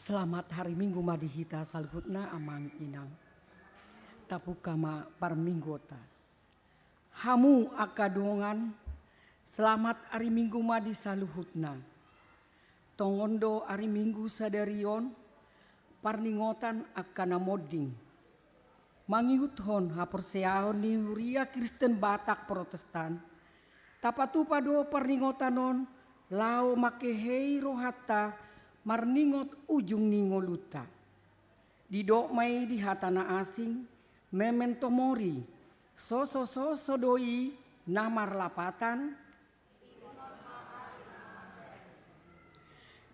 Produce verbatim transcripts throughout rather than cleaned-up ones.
Selamat hari Minggu ma di hita saluhutna, amang inang. Tapungka ma parmingguonta. Hamu angka dongan, selamat ari Minggu ma di saluhutna. Tongon do ari Minggu sadari on parningotan angka na monding. Mangihuthon haporseaon ni Huria Kristen Batak Protestan, tapatupa do parningotan on laho manghehei rohanta marningot ujung ni ngolunta. Didok ma i di hata na asing, memento mori, sosososo do i na marlapatan.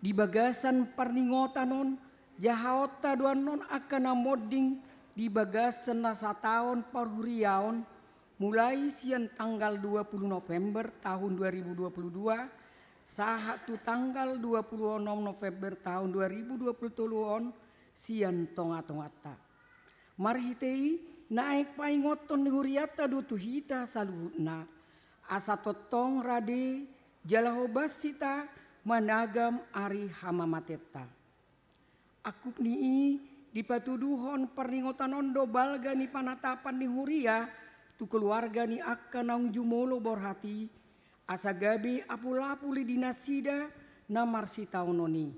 Di bagasan parningotan on, jahaonta do annon angka na monding di bagasan na sataon parhuriaon, mulai sian tanggal dua puluh November tahun dua ribu dua puluh dua sahat tu tanggal dua puluh onom November tahun dua ribu dua puluh tolu on sian tongatonganta. Marhite i naeng paingothon ni hurianta do tu hita saluhutna, asa tongtong rade jala hobas hita managam ari hamamateanta. Angkup ni i, dipatuduhon parningotan on do balga ni panatapan ni huria tu keluarga ni angka naung jumolo borhat i, asa gabe apulapuli di nasida na marsitaonon i.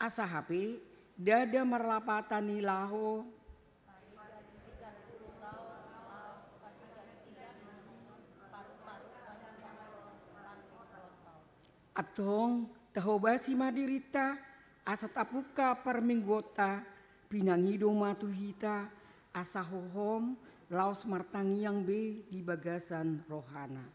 Asa hape ndada marlapatan i laho. Antong tahobasi ma dirinta, asa tapungka parmingguonta, pinangido ma tu hita, asa hohom laos martangiang be di bagasan rohana.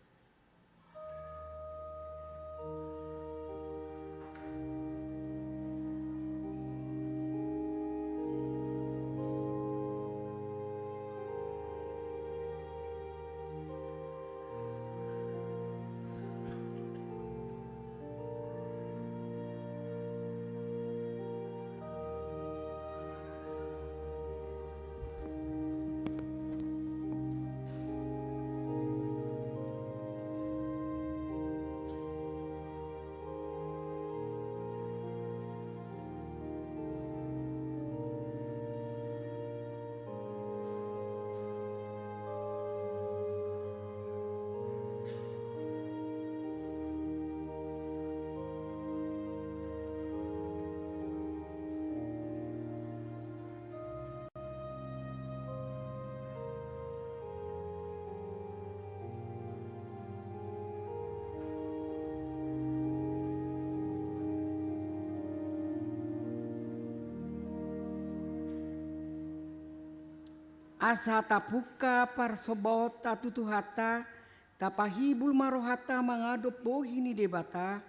Asa tapungka parsombaonta tu Tuhanta, tapahibul ma rohanta mangadop bohi ni Debata,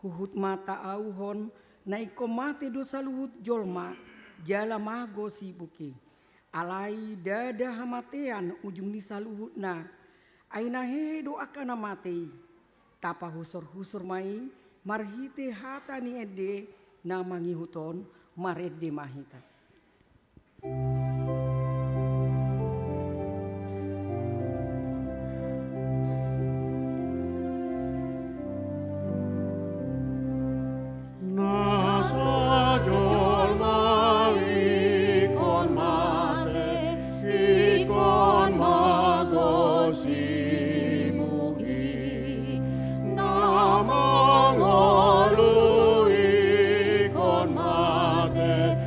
huhut ma taauhon na ingkon mate do saluhut jolma, jala mago sibuk i. Alai ndada hamatean ujung ni saluhutna, ai na hehe do angka na mate i. Tapahusorhusor ma i marhite hata ni ende na mangihuthon, marende ma hita. Na sajolma ingkon mate, ingkon mago sibuk i. Na mangolu ingkon mate,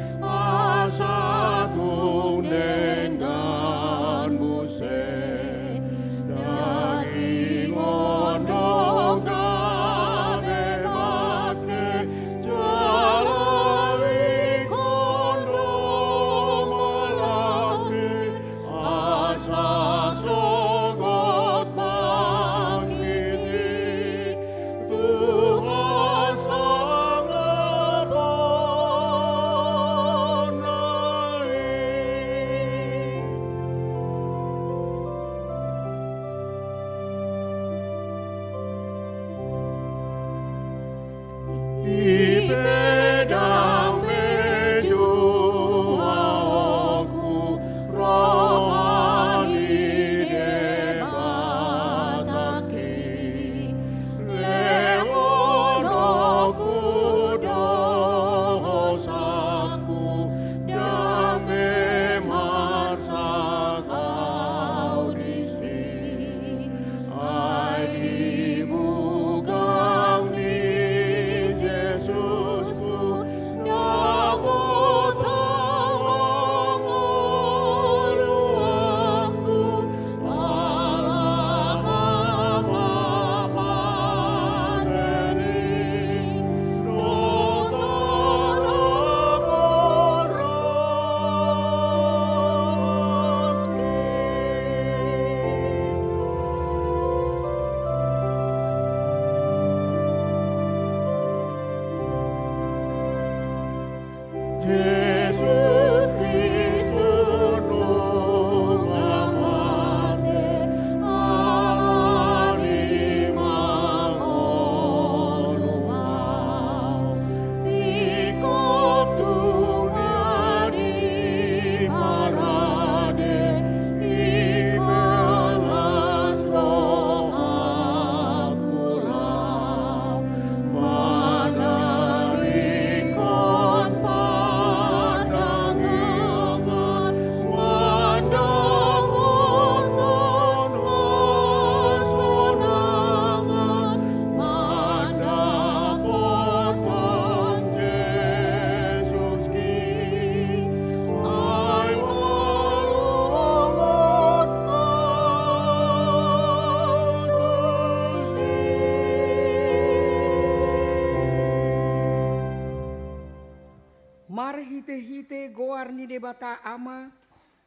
Te goar ni Debata Ama,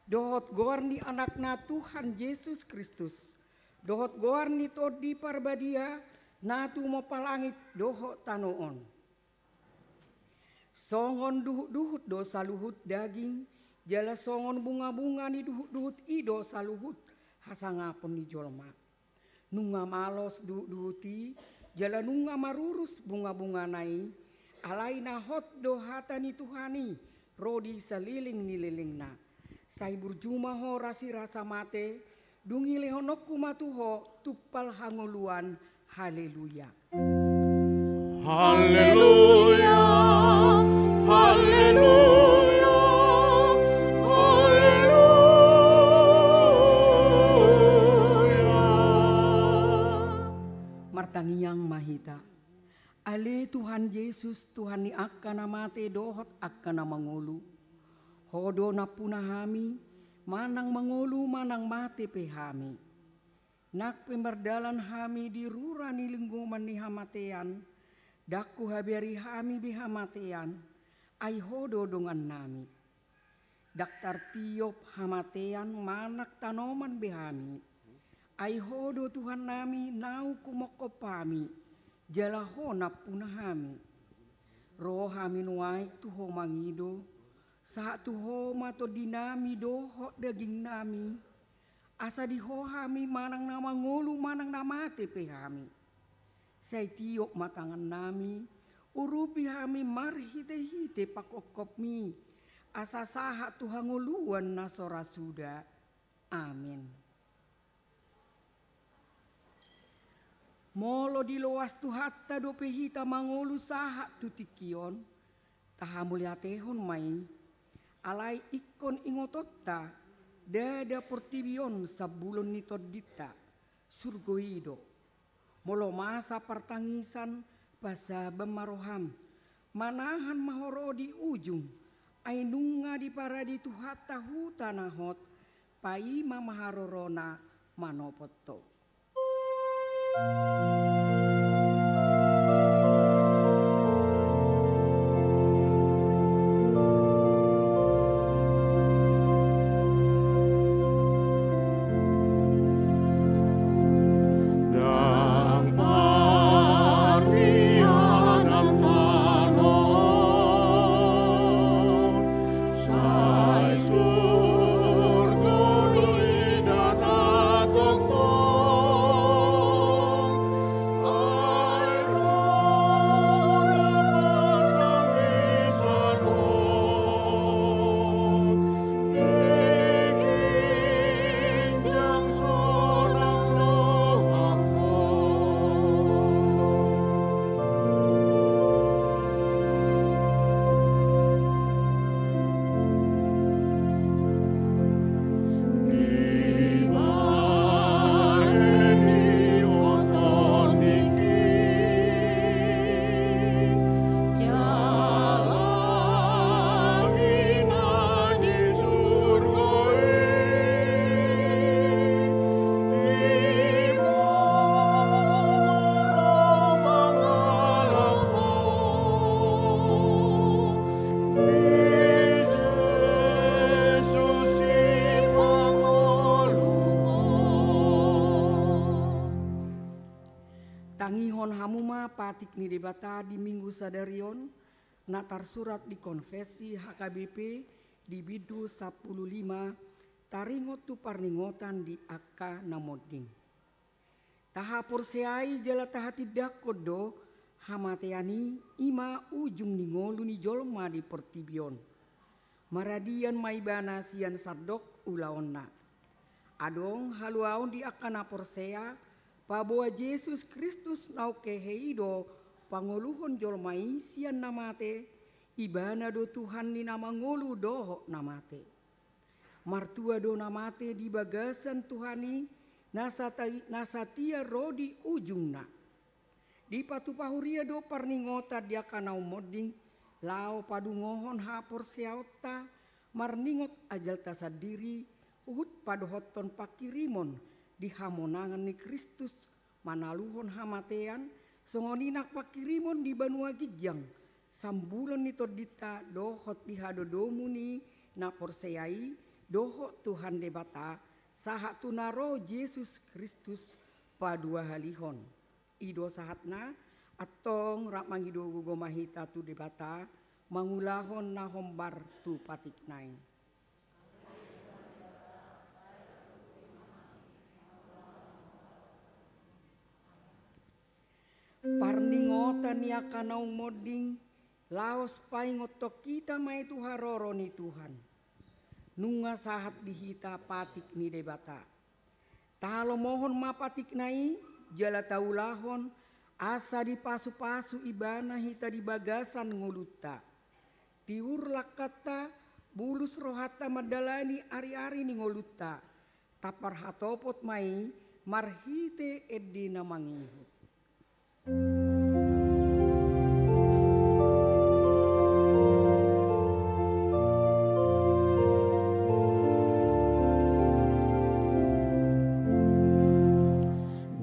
dohot goar ni Anakna Tuhan Jesus Kristus, dohot goar ni Tondi Parbadia, na tumompa langit dohot tano on. Songon duhut-duhut do saluhut daging, jala songon bunga-bunga ni duhut-duhut i do saluhut hasangapon ni jolma. Nunga malos duhut-duhut i, jala nunga marurus bunga-bungana i, alai na hot do hata ni Tuhan i, ro di saleleng ni lelengna. Sai burju ma ho rasirasa mate, dung i lehononku ma tu ho tumpal hangoluan. Haleluya. Haleluya, haleluya, haleluya. Martangiang ma hita. Ale Tuhan Jesus, Tuhan ni angka na mate dohot angka na mangolu. Ho do nampuna hami, manang mangolu manang mate pe hami. Nang pe mardalan hami di rura ni linggoman ni hamatean, ndang huhabari hami be hamatean, ai ho do dongannami. Ndang tartiop hamatean manang tanoman be hami, ai ho do Tuhannami naung humongkop hami, jala ho nampuna hami. Ro hami nuaeng tu ho mangido, sahat tu ho ma tondinami dohot dagingnami, asa di ho hami manang na mangolu manang na mate pe hami. Sai tiop ma tangannami, urupi hami marhite-hite pangongkopmi, asa sahat tu hangoluan na so ra suda. Amen. Molo diloas Tuhanta dope hita mangolu sahat tu tingki on, tahamauliatehon ma i. Alai ingkon ingotonta, ndada portibi on sambulan ni tondinta, surgo i do. Molo masa partangisan, pasaban ma roham, manahan ma ho ro di ujung, ai nunga diparade Tuhanta huta na hot, paima ma harorona manopot ho. Tangihon hamu ma patik ni Debata di Minggu sadari on, na tarsurat di Konfesi H K B P di bindu sampulu lima, taringot tu parningotan di angka na monding. Tahaporseai jala tahatindangkon do, hamatean i, i ma ujung ni ngolu ni jolma di portibi on. Maradian ma ibana sian sandok ulaonna. Adong haluaon di angka na porsea, paboa Jesus Kristus naung hehe i do pangoluhon jolma i sian na mate, ibana do Tuhan ni na mangolu dohot na mate. Martua do na mate di bagasan Tuhan i, na sata-, na satia ro di ujungna. Dipatupa huria do parningotan di angka na ummonding, laho padungohon haporseaonta, marningot ajalta sandiri, huhut padohothon pangkirimon di hamonangan ni Kristus, manaluhon hamatean, songon i nang pangkirimon di banua ginjang, sambulon ni tondinta dohot di hadodomu ni na porsea i dohot Tuhan Debata, sahat tu na ro Jesus Kristus paduahalihon. I do sahatna. Antong rap mangido gogo ma hita tu Debata, mangulahon na hombar tu patikna i. Parningotan ni angka naung monding, laos paingothon hita ma i tu haroro ni Tuhan. Nunga sahat di hita patik ni Debata. Tahalomohon ma patikna i, jala taulahon, asa dipasupasu Ibana hita di bagasan ngolunta. Tiur langkanta, bulus rohanta mandalani ari-ari ni ngolunta. Taparhatopot ma i marhite ende na mangihut.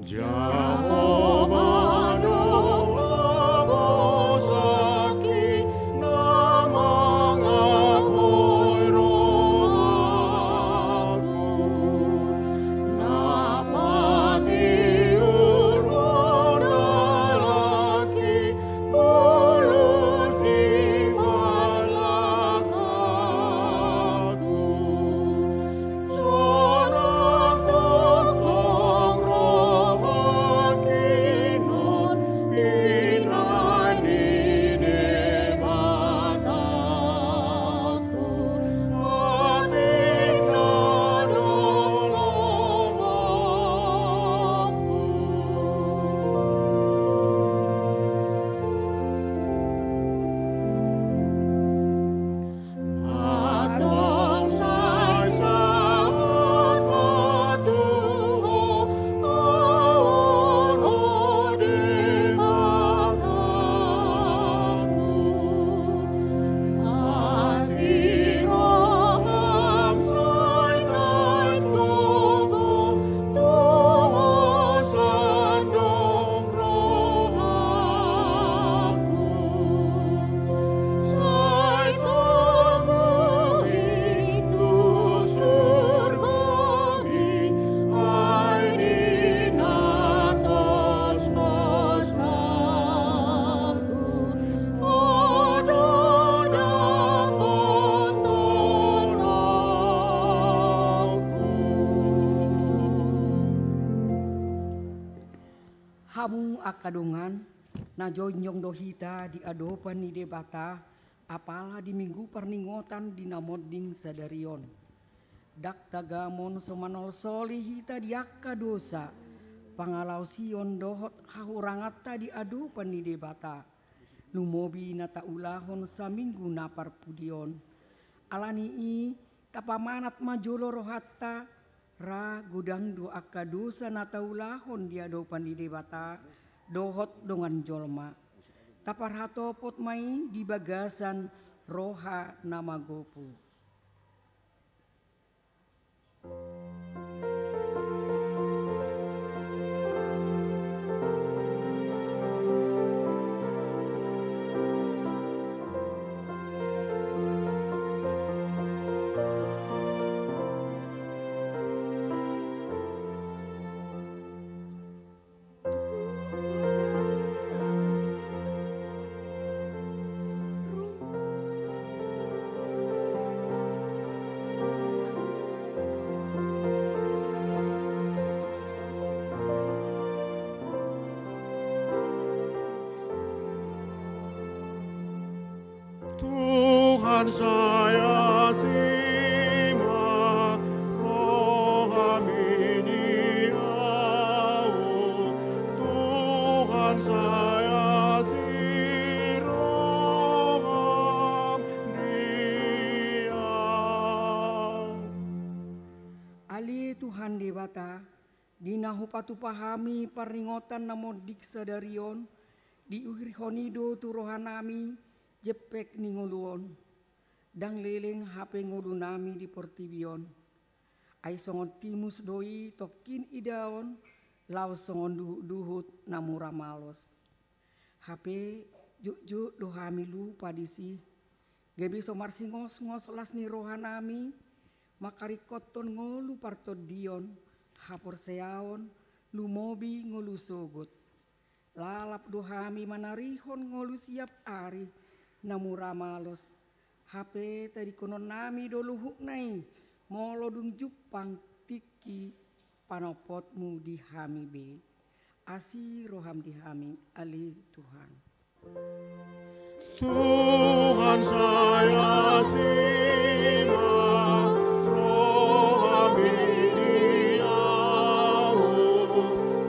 Jahowa do hobasangki, na mangapoi rohangku, na patiurhon halak i, bulus ni balakangku. Sonang tongtong rohangki non pinangido ni Debata. Hamu angka dongan, na jongjong do hita di adopan ni Debata, apala di Minggu parningotan di na monding sadari on. Ndang tagamon so manolsoli hita di angka dosa, pangalaosion dohot hahuranganta di adopan ni Debata. Lumobi na taulahon saminggu na parpudi on. Alani i, tapamanat ma jolo rohanta, ra godang do angka dosa na taulahon di adopan ni Debata dohot dongan jolma. Taparhatopot ma i di bagasan roha na magopo. Tuhan, sai asi ma rohami di ahu. Tuhan, sai asi roham di ahu. Ale Tuhan Debata, di na hupatupa hami parningotan na monding sadari on, diuhirhon i do tu rohanami jempek ni ngolu on. Ndang leleng hape ngolunami di portibi on. Ai songon timus do i tongkin idaon, laos songon duhut-duhut na mura malos. Hape Jotjot do hami lupa disi, gabe so marsingosngos las ni rohanami, mangkaringkothon ngolu partondion, haporseaon, lumobi ngolu sogot. Lalap do hami manarihon ngolu siap ari, na mura malos. Hape tadingkononnami do luhutna i, molo dung jumpang tingki panompotmu di hami be. Asi roham di hami, ale Tuhan. Tuhan, sai asi ma rohami di ahu.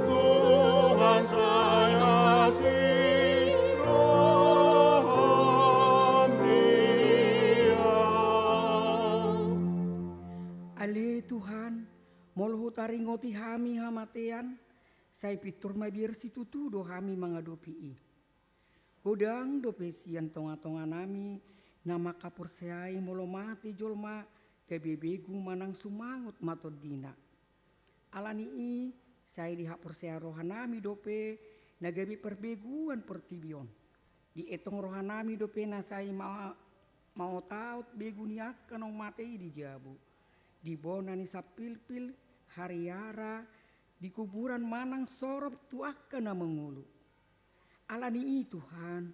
Tuhan, sai asi roham di ahu. Ale Tuhan, molo hutaringoti hami hamatean, sai pintor mabiar situtu do hami mangadopi i. Godang dope sian tongatonganami na mangkaporseai molo mate jolma gabe begu manang sumangot ma tondina. Ala ni i, sai dihaporseai rohanami dope na gabe parbeguan portibi on. Dietong rohanami dope na sai ma-, maotaot begu ni angka naung mate i di jabu, di bona ni sampilpil, hariara, di kuburan manang sorop tu angka na mangolu. Ala ni i Tuhan,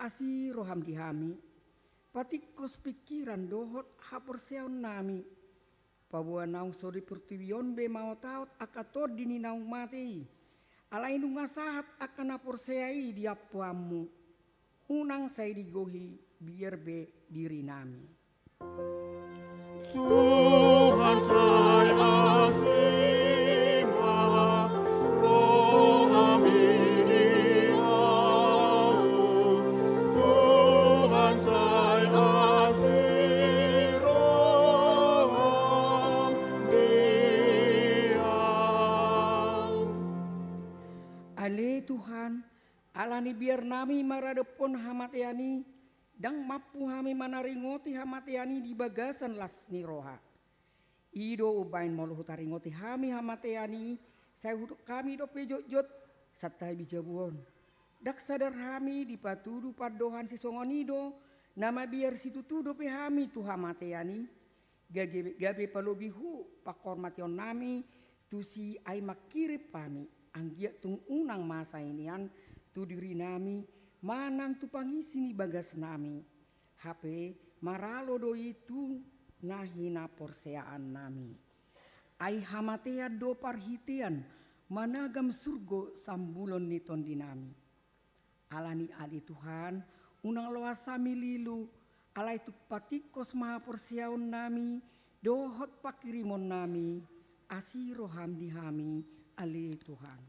asi roham di hami, patingkos pingkiran dohot haporseaonnami. Paboa naung so di portibi on be maotaot angka tondi ni naung mate i. Alai nunga sahat angka na porsea i di ampuanmu. Unang sai digohi biar be dirinami. Tuhan, sai asi ma rohami di ahu. Tuhan, sai asi roham di ahu. Ale Tuhan, ala ni biarnami maradophon hamatean i, ndang mampu hami manaringoti hamatean i di bagasan las ni roha. I do umbahen molo hutaringoti hami hamatean i, sai hudok hami dope jotjot santabi jabu on. Ndang sadar hami dipatudu pandohan sisongon i do, na mabiar situtu dope hami tu hamatean i, gabe, gabe palobi hu panghormateonnami tusi, ai mangkirim hami, anggiat tung unang masa i nian tu dirinami manang tu pangisi ni bagasnami. Hape maralo do i tu na hinaporseaannami. Ai hamatean do parhitean managam surgo sambulon ni tondinami. Ala ni i ale Tuhan, unang loas hami lilu, alai tung patingkos ma haporseaonnami dohot pangkirimonnami, asi roham di hami, ale Tuhan.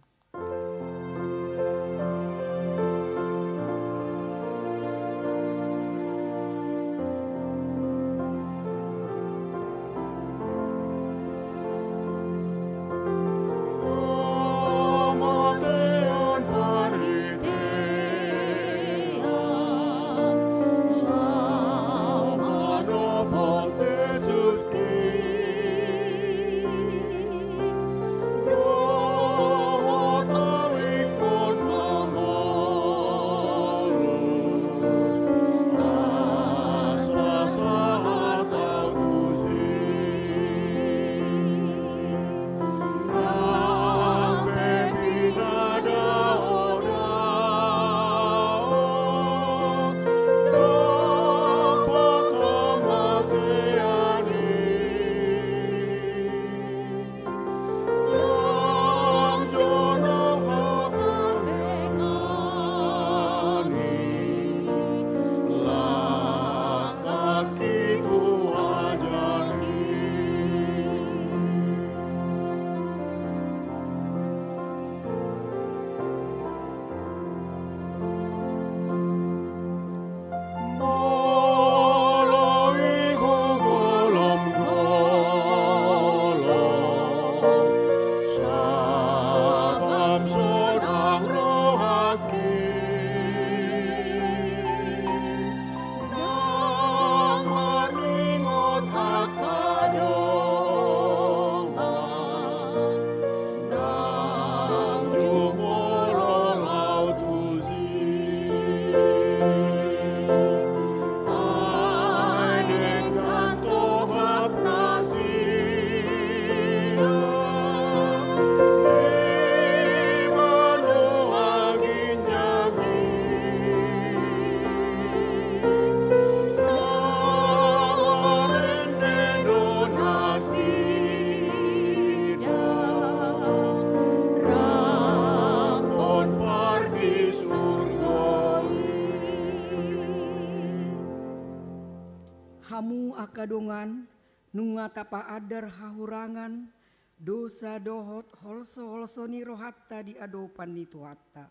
Dongan, nunga tapaandar hahurangan, dosa dohot holso-holso ni rohanta di adopan ni Tuhanta.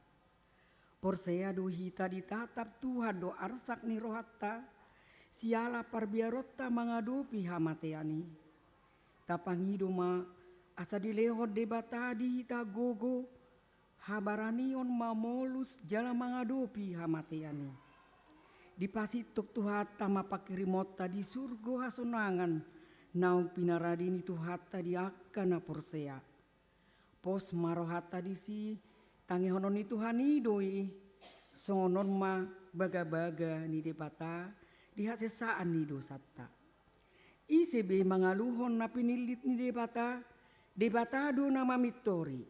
Porsea do hita ditatap Tuhan do arsak ni rohanta, siala parbiaronta mangadopi hamatean i. Tapangido ma, asa dilehon Debata di hita gogo, habaranion mamolus jala mangadopi hamatean i. Dipasintong Tuhanta ma pangkirimonta di surgo hasonangan naung pinarade ni Tuhanta di angka na porsea. Pos ma rohanta disi, tangihonon ni Tuhan i do i, songon on ma bagabaga ni Debata di hasesaan ni dosanta. Ise be mangaluhon na pinillit ni Debata? Debata do na mamintori.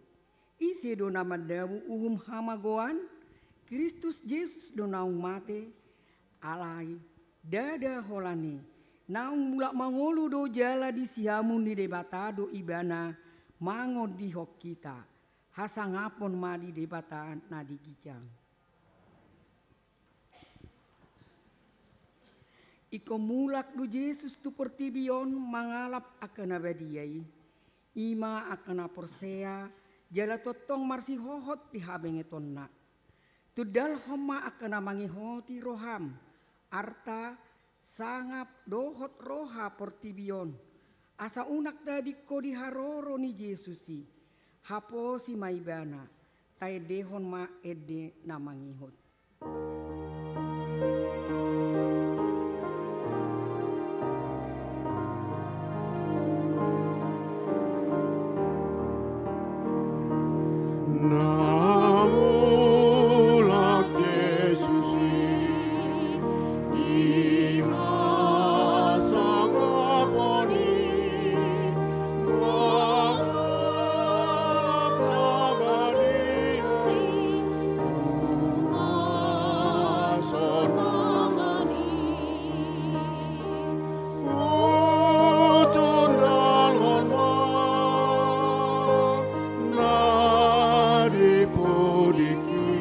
Ise do na mandabu uhum hamagoan? Kristus Jesus do naung mate, alai ndada holan i, naung mulak mangolu do jala di siamun ni Debata do Ibana mangondihon hita. Hasangapon ma di Debata na di ginjang. Ingkon mulak do Jesus tu portibi on mangalap angka na badia i, i ma angka na porsea, jala tongtong marsihohot di habengetonna. Tundalhon ma angka na mangihoti roham, arta, sangap dohot roha portibi on, asa unang tadingko di haroro ni Jesus i. Haposi ma Ibana, taendehon ma ende na mangihut. Na mulak Jesus i di hasangapon i, mangalap na badia i tu hasonangan i. Hutundalhon ma na di pudik i,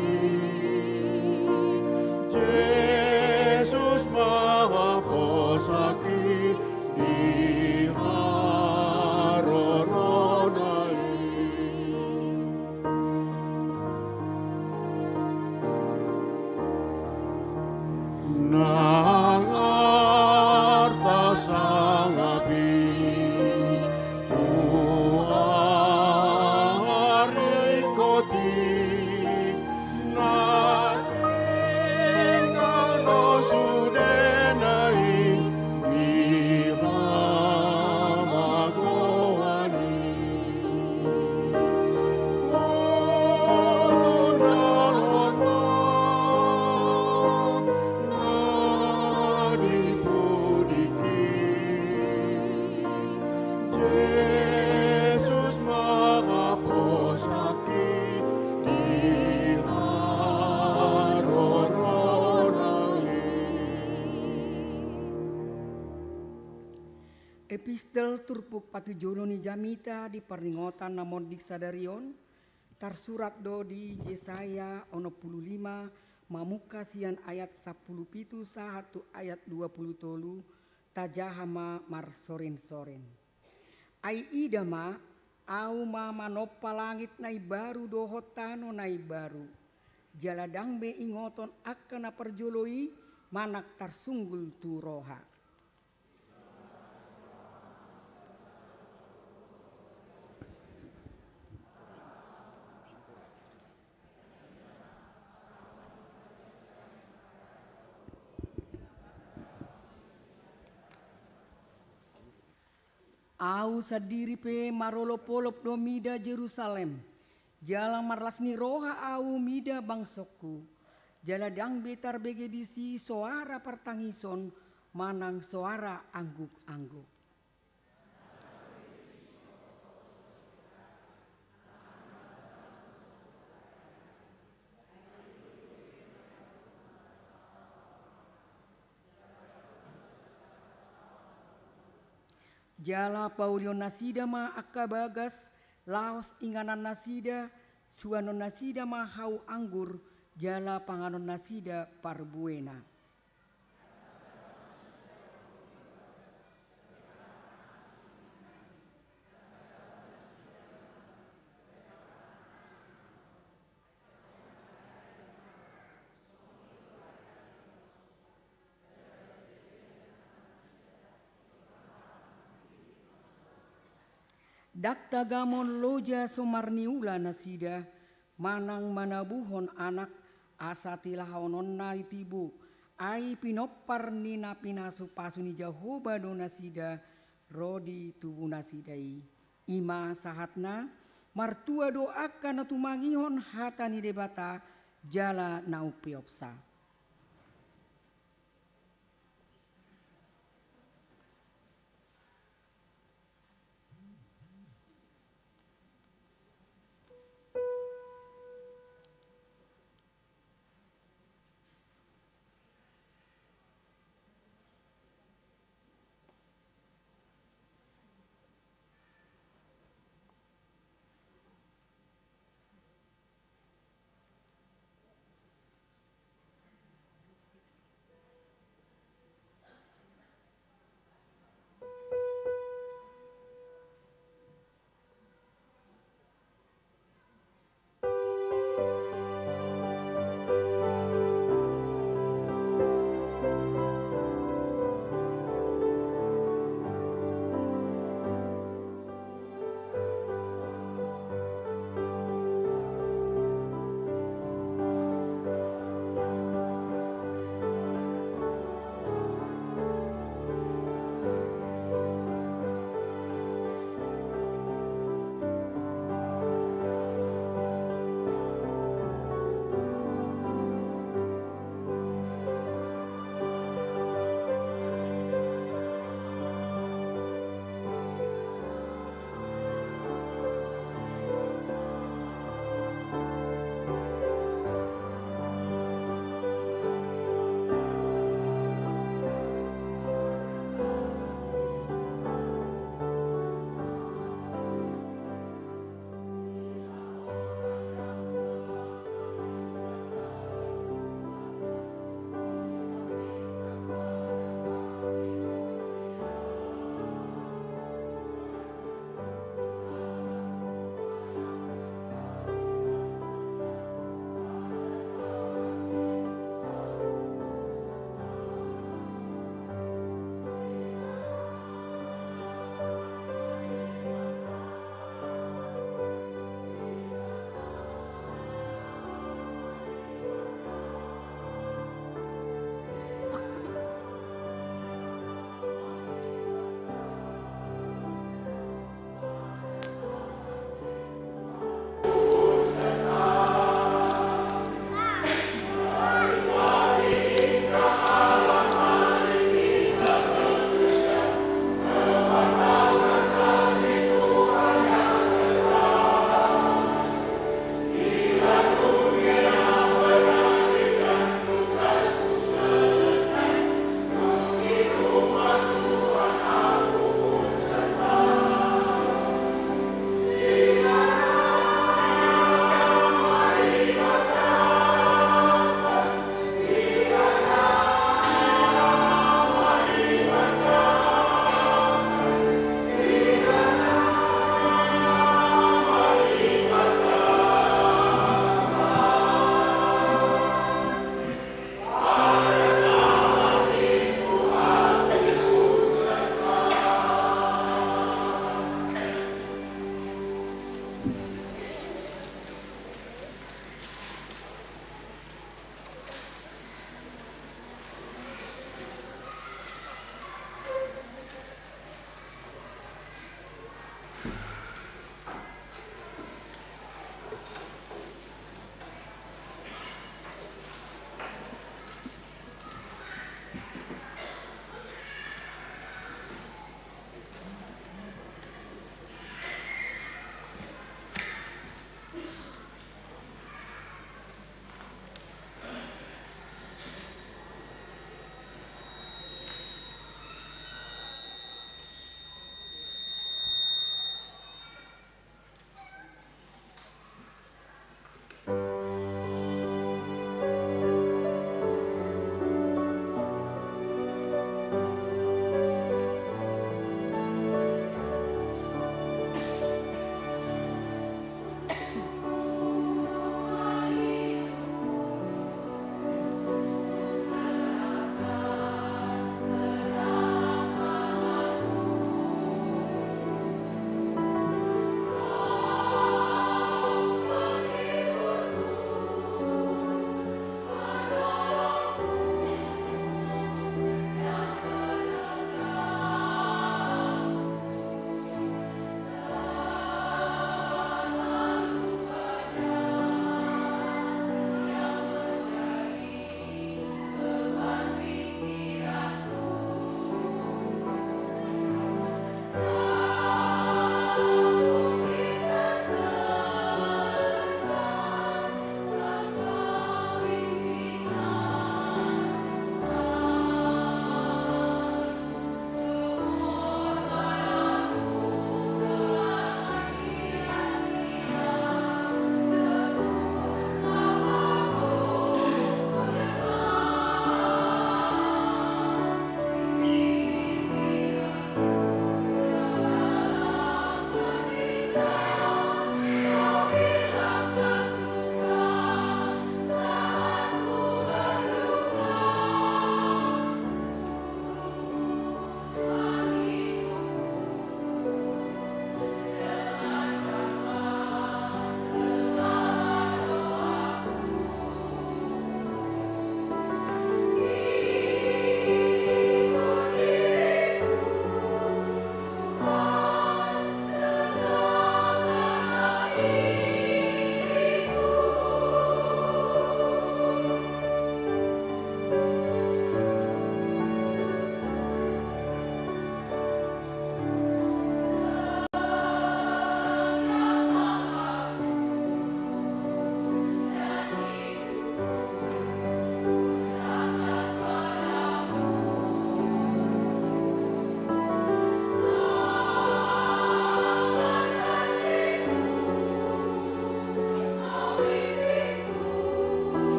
Jesus ma haposan i di harorona i. Nang arta sangap i tu ari ingkot i, na tinggal do sudena i di hamagoan i. Hutundalhon ma na di pudik i, Jesus ma haposan i di harorona i. Epistel turpuk patujolo ni jamita di parningotan na monding sadari on, tarsurat do di Jesaya onom pulu lima, mamungka sian ayat sampulu pitu sahat tu ayat dua pulu tolu, tajaha ma marsorensoren. Ai ida ma, Ahu ma manompa langit na imbaru dohot tano na imbaru. Jala ndang be ingoton angka na parjolo i manang tarsunggul tu roha. Ahu sandiri pe marolopolop do mida Jerusalem, jala marlas ni roha Ahu mida bangsongku, jala ndang be tarbege disi soara partangison manang soara angguk-angguk. Jala paulion nasida ma angka bagas, laos inganan nasida, suanon nasida ma hau anggur, jala panganon nasida parbuena. Ndang tagamon loja so marniula nasida, manang manabuhon anak, asa tilahononna i tibu, ai pinompar ni na pinasupasu ni Jahowa do nasida ro di tubu nasida i. I ma sahatna, martua do angka na tumangihon hata ni Debata jala na umpeopsa.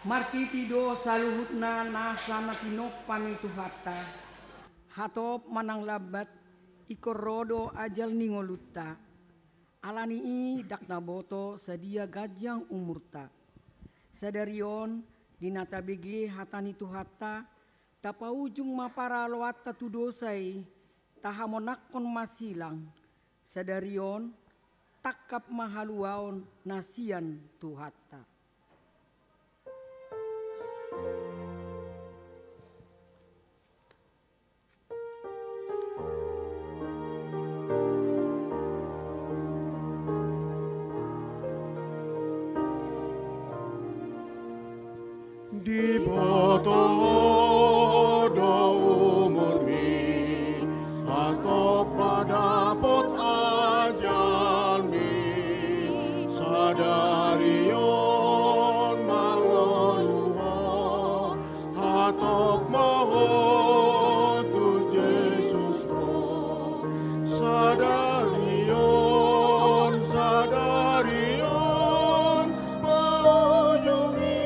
Marpiti do saluhutna nasa na tinompa ni Tuhanta. Hatop manang lambat, ingkon ro do ajal ni ngolunta. Ala ni i ndang taboto sadia ganjang umurta. Sadari on, di na tabege hata ni Tuhanta, tapaujung ma paraloanta tu dosa i, tahamonangkon ma silang. Sadari on, tangkap ma haluaon na sian Tuhanta. Diboto do umurmi, hatop ma dapot ajalmi, sadari on mangolu ho, hatop ma ho tu Jesus ro. Sadari on, sadari on, paujungi,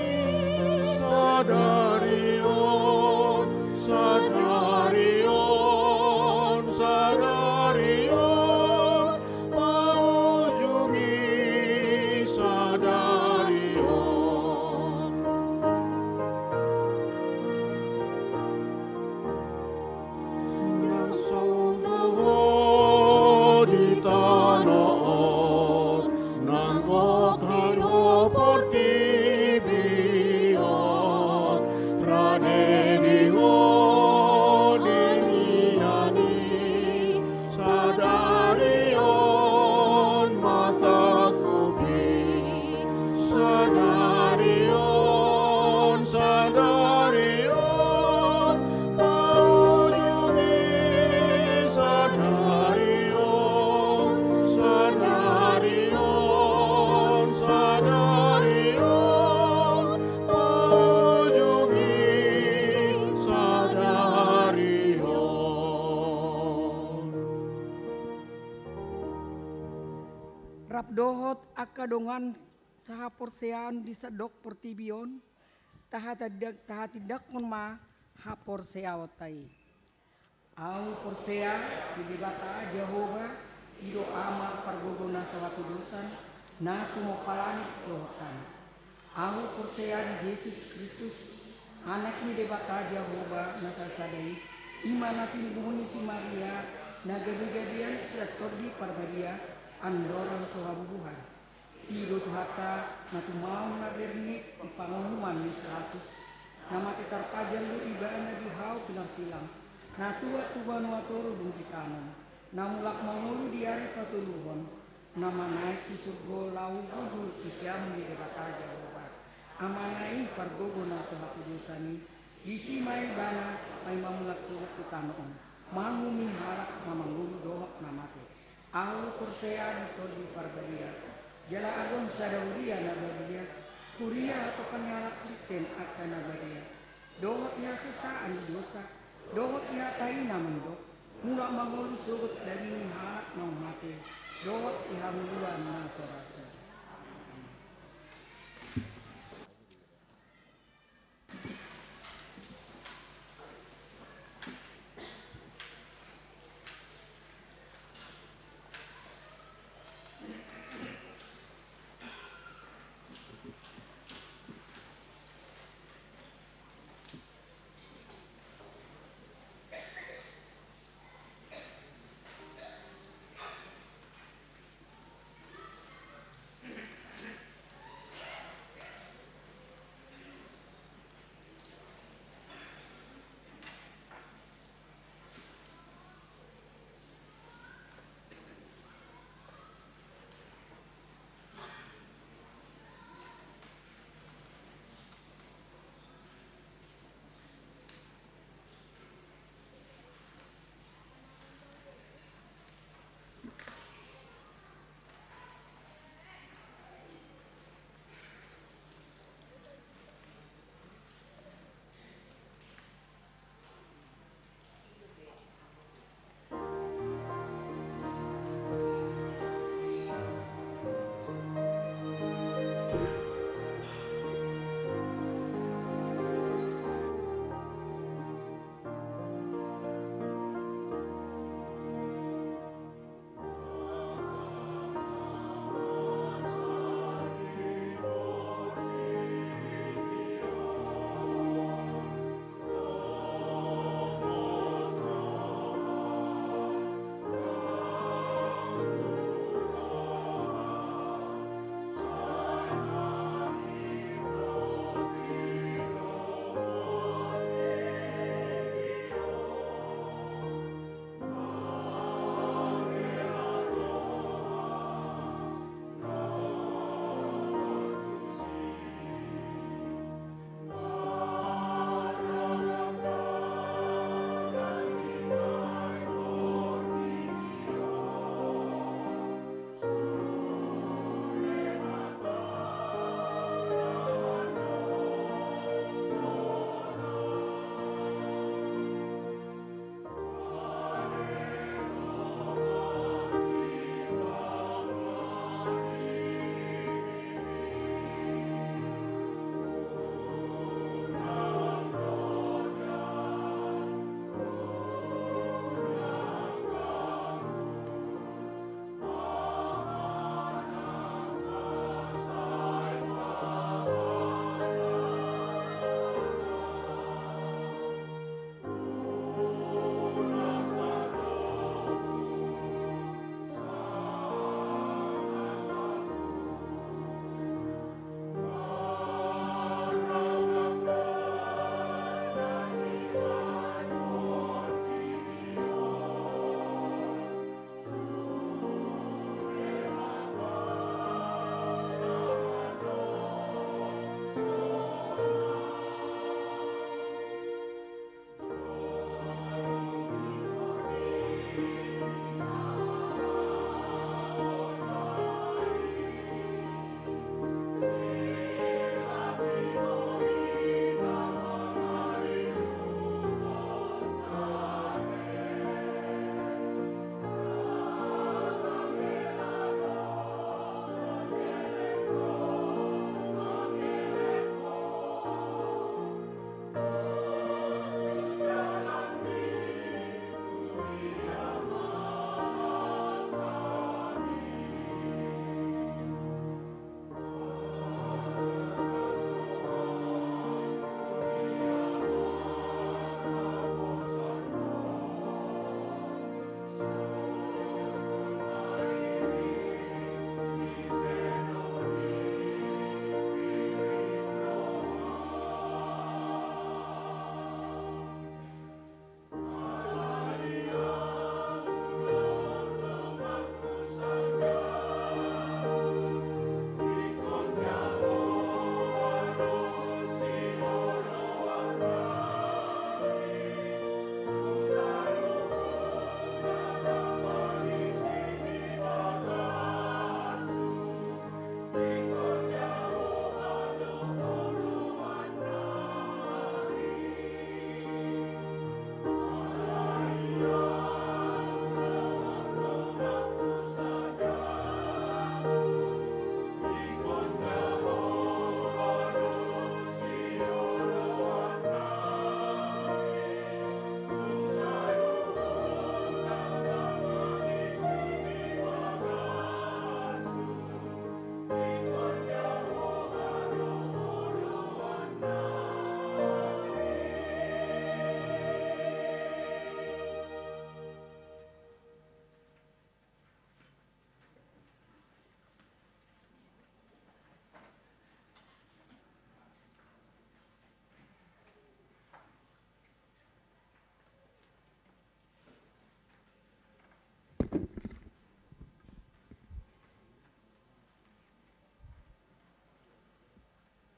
sadari on, sadari on, sadari on, paujungi, sadari on. Nang so dohot di tano on, nang gok ni do portibi on, rade ni ho di nian i, sadari on ma tangkupi, sadari on, sadari on, paujungi, sadari on, sadari on, sadari on, paujungi, sadari on. Rap dohot angka dongan sahaporseaon di sandok portibi on, tahatindak-, tahatindangkon ma haporseaonta i. Ahu porsea di Debata Jahowa, i do Ama pargogo na so hatudosan, na tumompa langit dohot tano. Ahu porsea di Jesus Kristus, Anak ni Debata Jahowa na sasada i, i ma na tinubuhon ni si Maria, na gabe gabean sian Tondi Parbadia, andorang so habubuhan. I do Tuhanta, na tumaon na bernit i panguhuman ni si Pilatus, na mate tarpajal do ibana di hau pinarsilang, na tuat tu banua toru dung ditanom, na mulak mangolu di ari patoluhon, na manaek tu surgo laho hundul tu siamun ni Debata Jahowa, Amana i pargogo na so hatudosan i, disi ma ibana, ai ma mulak sogot tu tano on, manguhumi halak na mangolu dohot na mate. Ahu porsea di Tondi Parbadia, jala adong sada huria na badia, huria hatopang ni halak Kristen angka na badia, dohot di hasesaan di dosa, dohot di hata i na mandok, mulak mangolu sogot daging ni halak naung mate, dohot di hangoluan na so ra sogot.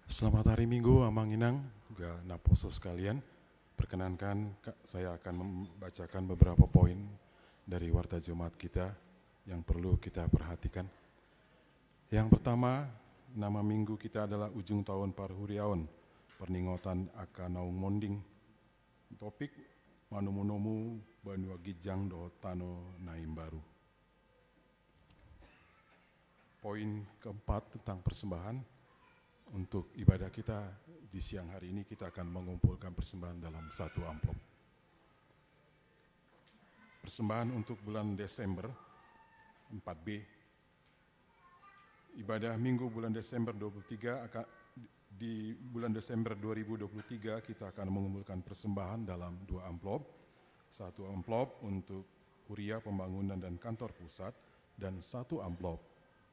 Selamat hari Minggu, Amang Inang, juga naposo sekalian. Perkenankan, ka-, saya akan membacakan beberapa poin dari Warta Jemaat kita yang perlu kita perhatikan. Yang pertama, nama minggu kita adalah Ujung Tahun Parhuriaon, Parningotan Angka Naung Monding. Topik, manomunomu banua ginjang dohot tano na imbaru. Poin keempat tentang persembahan. Untuk ibadah kita di siang hari ini, kita akan mengumpulkan persembahan dalam satu amplop. Persembahan untuk bulan Desember, empat B. Ibadah Minggu bulan Desember dua puluh tiga akan, di bulan Desember dua ribu dua puluh tiga, kita akan mengumpulkan persembahan dalam dua amplop. Satu amplop untuk Huria Pembangunan dan Kantor Pusat, dan satu amplop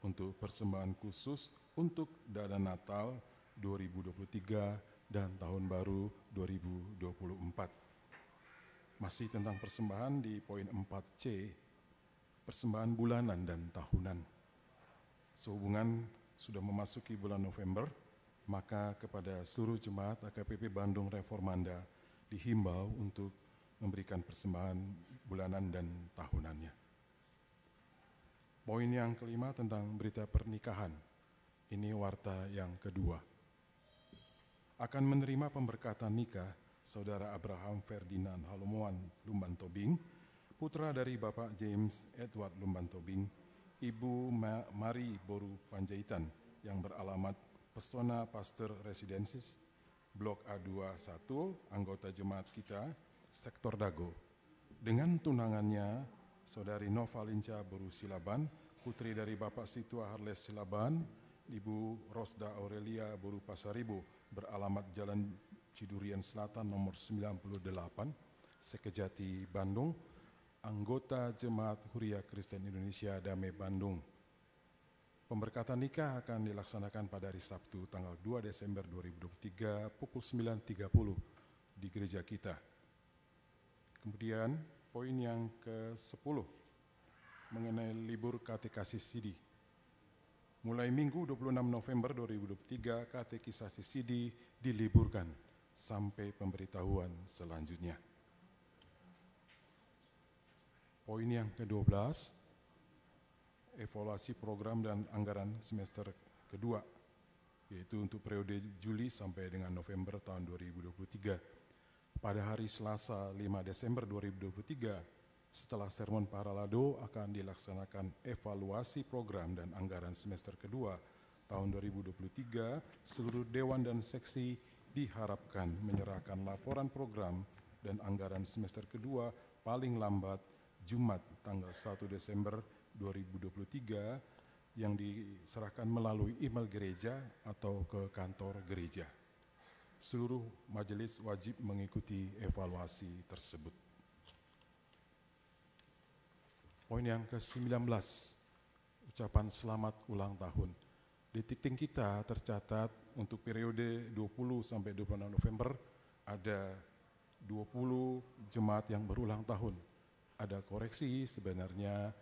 untuk persembahan khusus untuk dana Natal dua ribu dua puluh tiga dan Tahun Baru dua ribu dua puluh empat. Masih tentang persembahan, di poin empat C, persembahan bulanan dan tahunan. Sehubungan sudah memasuki bulan November, maka kepada seluruh jemaat H K B P Bandung Reformanda dihimbau untuk memberikan persembahan bulanan dan tahunannya. Poin yang kelima tentang berita pernikahan. Ini warta yang kedua. Akan menerima pemberkatan nikah Saudara Abraham Ferdinand Halomoan Lumban Tobing, putra dari Bapak James Edward Lumban Tobing, Ibu Ma-, Mari boru Panjaitan, yang beralamat Pesona Pasteur Residences, Blok A dua satu, anggota jemaat kita, Sektor Dago. Dengan tunangannya, Saudari Nova Linca boru Silaban, putri dari Bapak Situa Harles Silaban, Ibu Rosda Aurelia boru Pasaribu, beralamat Jalan Cidurian Selatan nomor sembilan puluh delapan, Sekejati, Bandung, anggota Jemaat Huria Kristen Indonesia Dame Bandung. Pemberkatan nikah akan dilaksanakan pada hari Sabtu, tanggal dua Desember dua ribu dua puluh tiga, pukul sembilan tiga puluh di gereja kita. Kemudian, poin yang kesepuluh, mengenai libur Katekisasi Sidi. Mulai Minggu dua puluh enam November dua ribu dua puluh tiga, Katekisasi Sidi diliburkan sampai pemberitahuan selanjutnya. Poin yang kedua belas, evaluasi program dan anggaran semester kedua, yaitu untuk periode Juli sampai dengan November tahun dua ribu dua puluh tiga. Pada hari Selasa, lima Desember dua ribu dua puluh tiga, setelah sermon paralado, akan dilaksanakan evaluasi program dan anggaran semester kedua tahun dua ribu dua puluh tiga. Seluruh dewan dan seksi diharapkan menyerahkan laporan program dan anggaran semester kedua paling lambat Jumat, tanggal satu Desember dua ribu dua puluh tiga, yang diserahkan melalui email gereja atau ke kantor gereja. Seluruh majelis wajib mengikuti evaluasi tersebut. Poin yang kesembilan belas, ucapan selamat ulang tahun. Di dikting kita tercatat untuk periode dua puluh sampai dua puluh enam November ada dua puluh jemaat yang berulang tahun. Ada koreksi, sebenarnya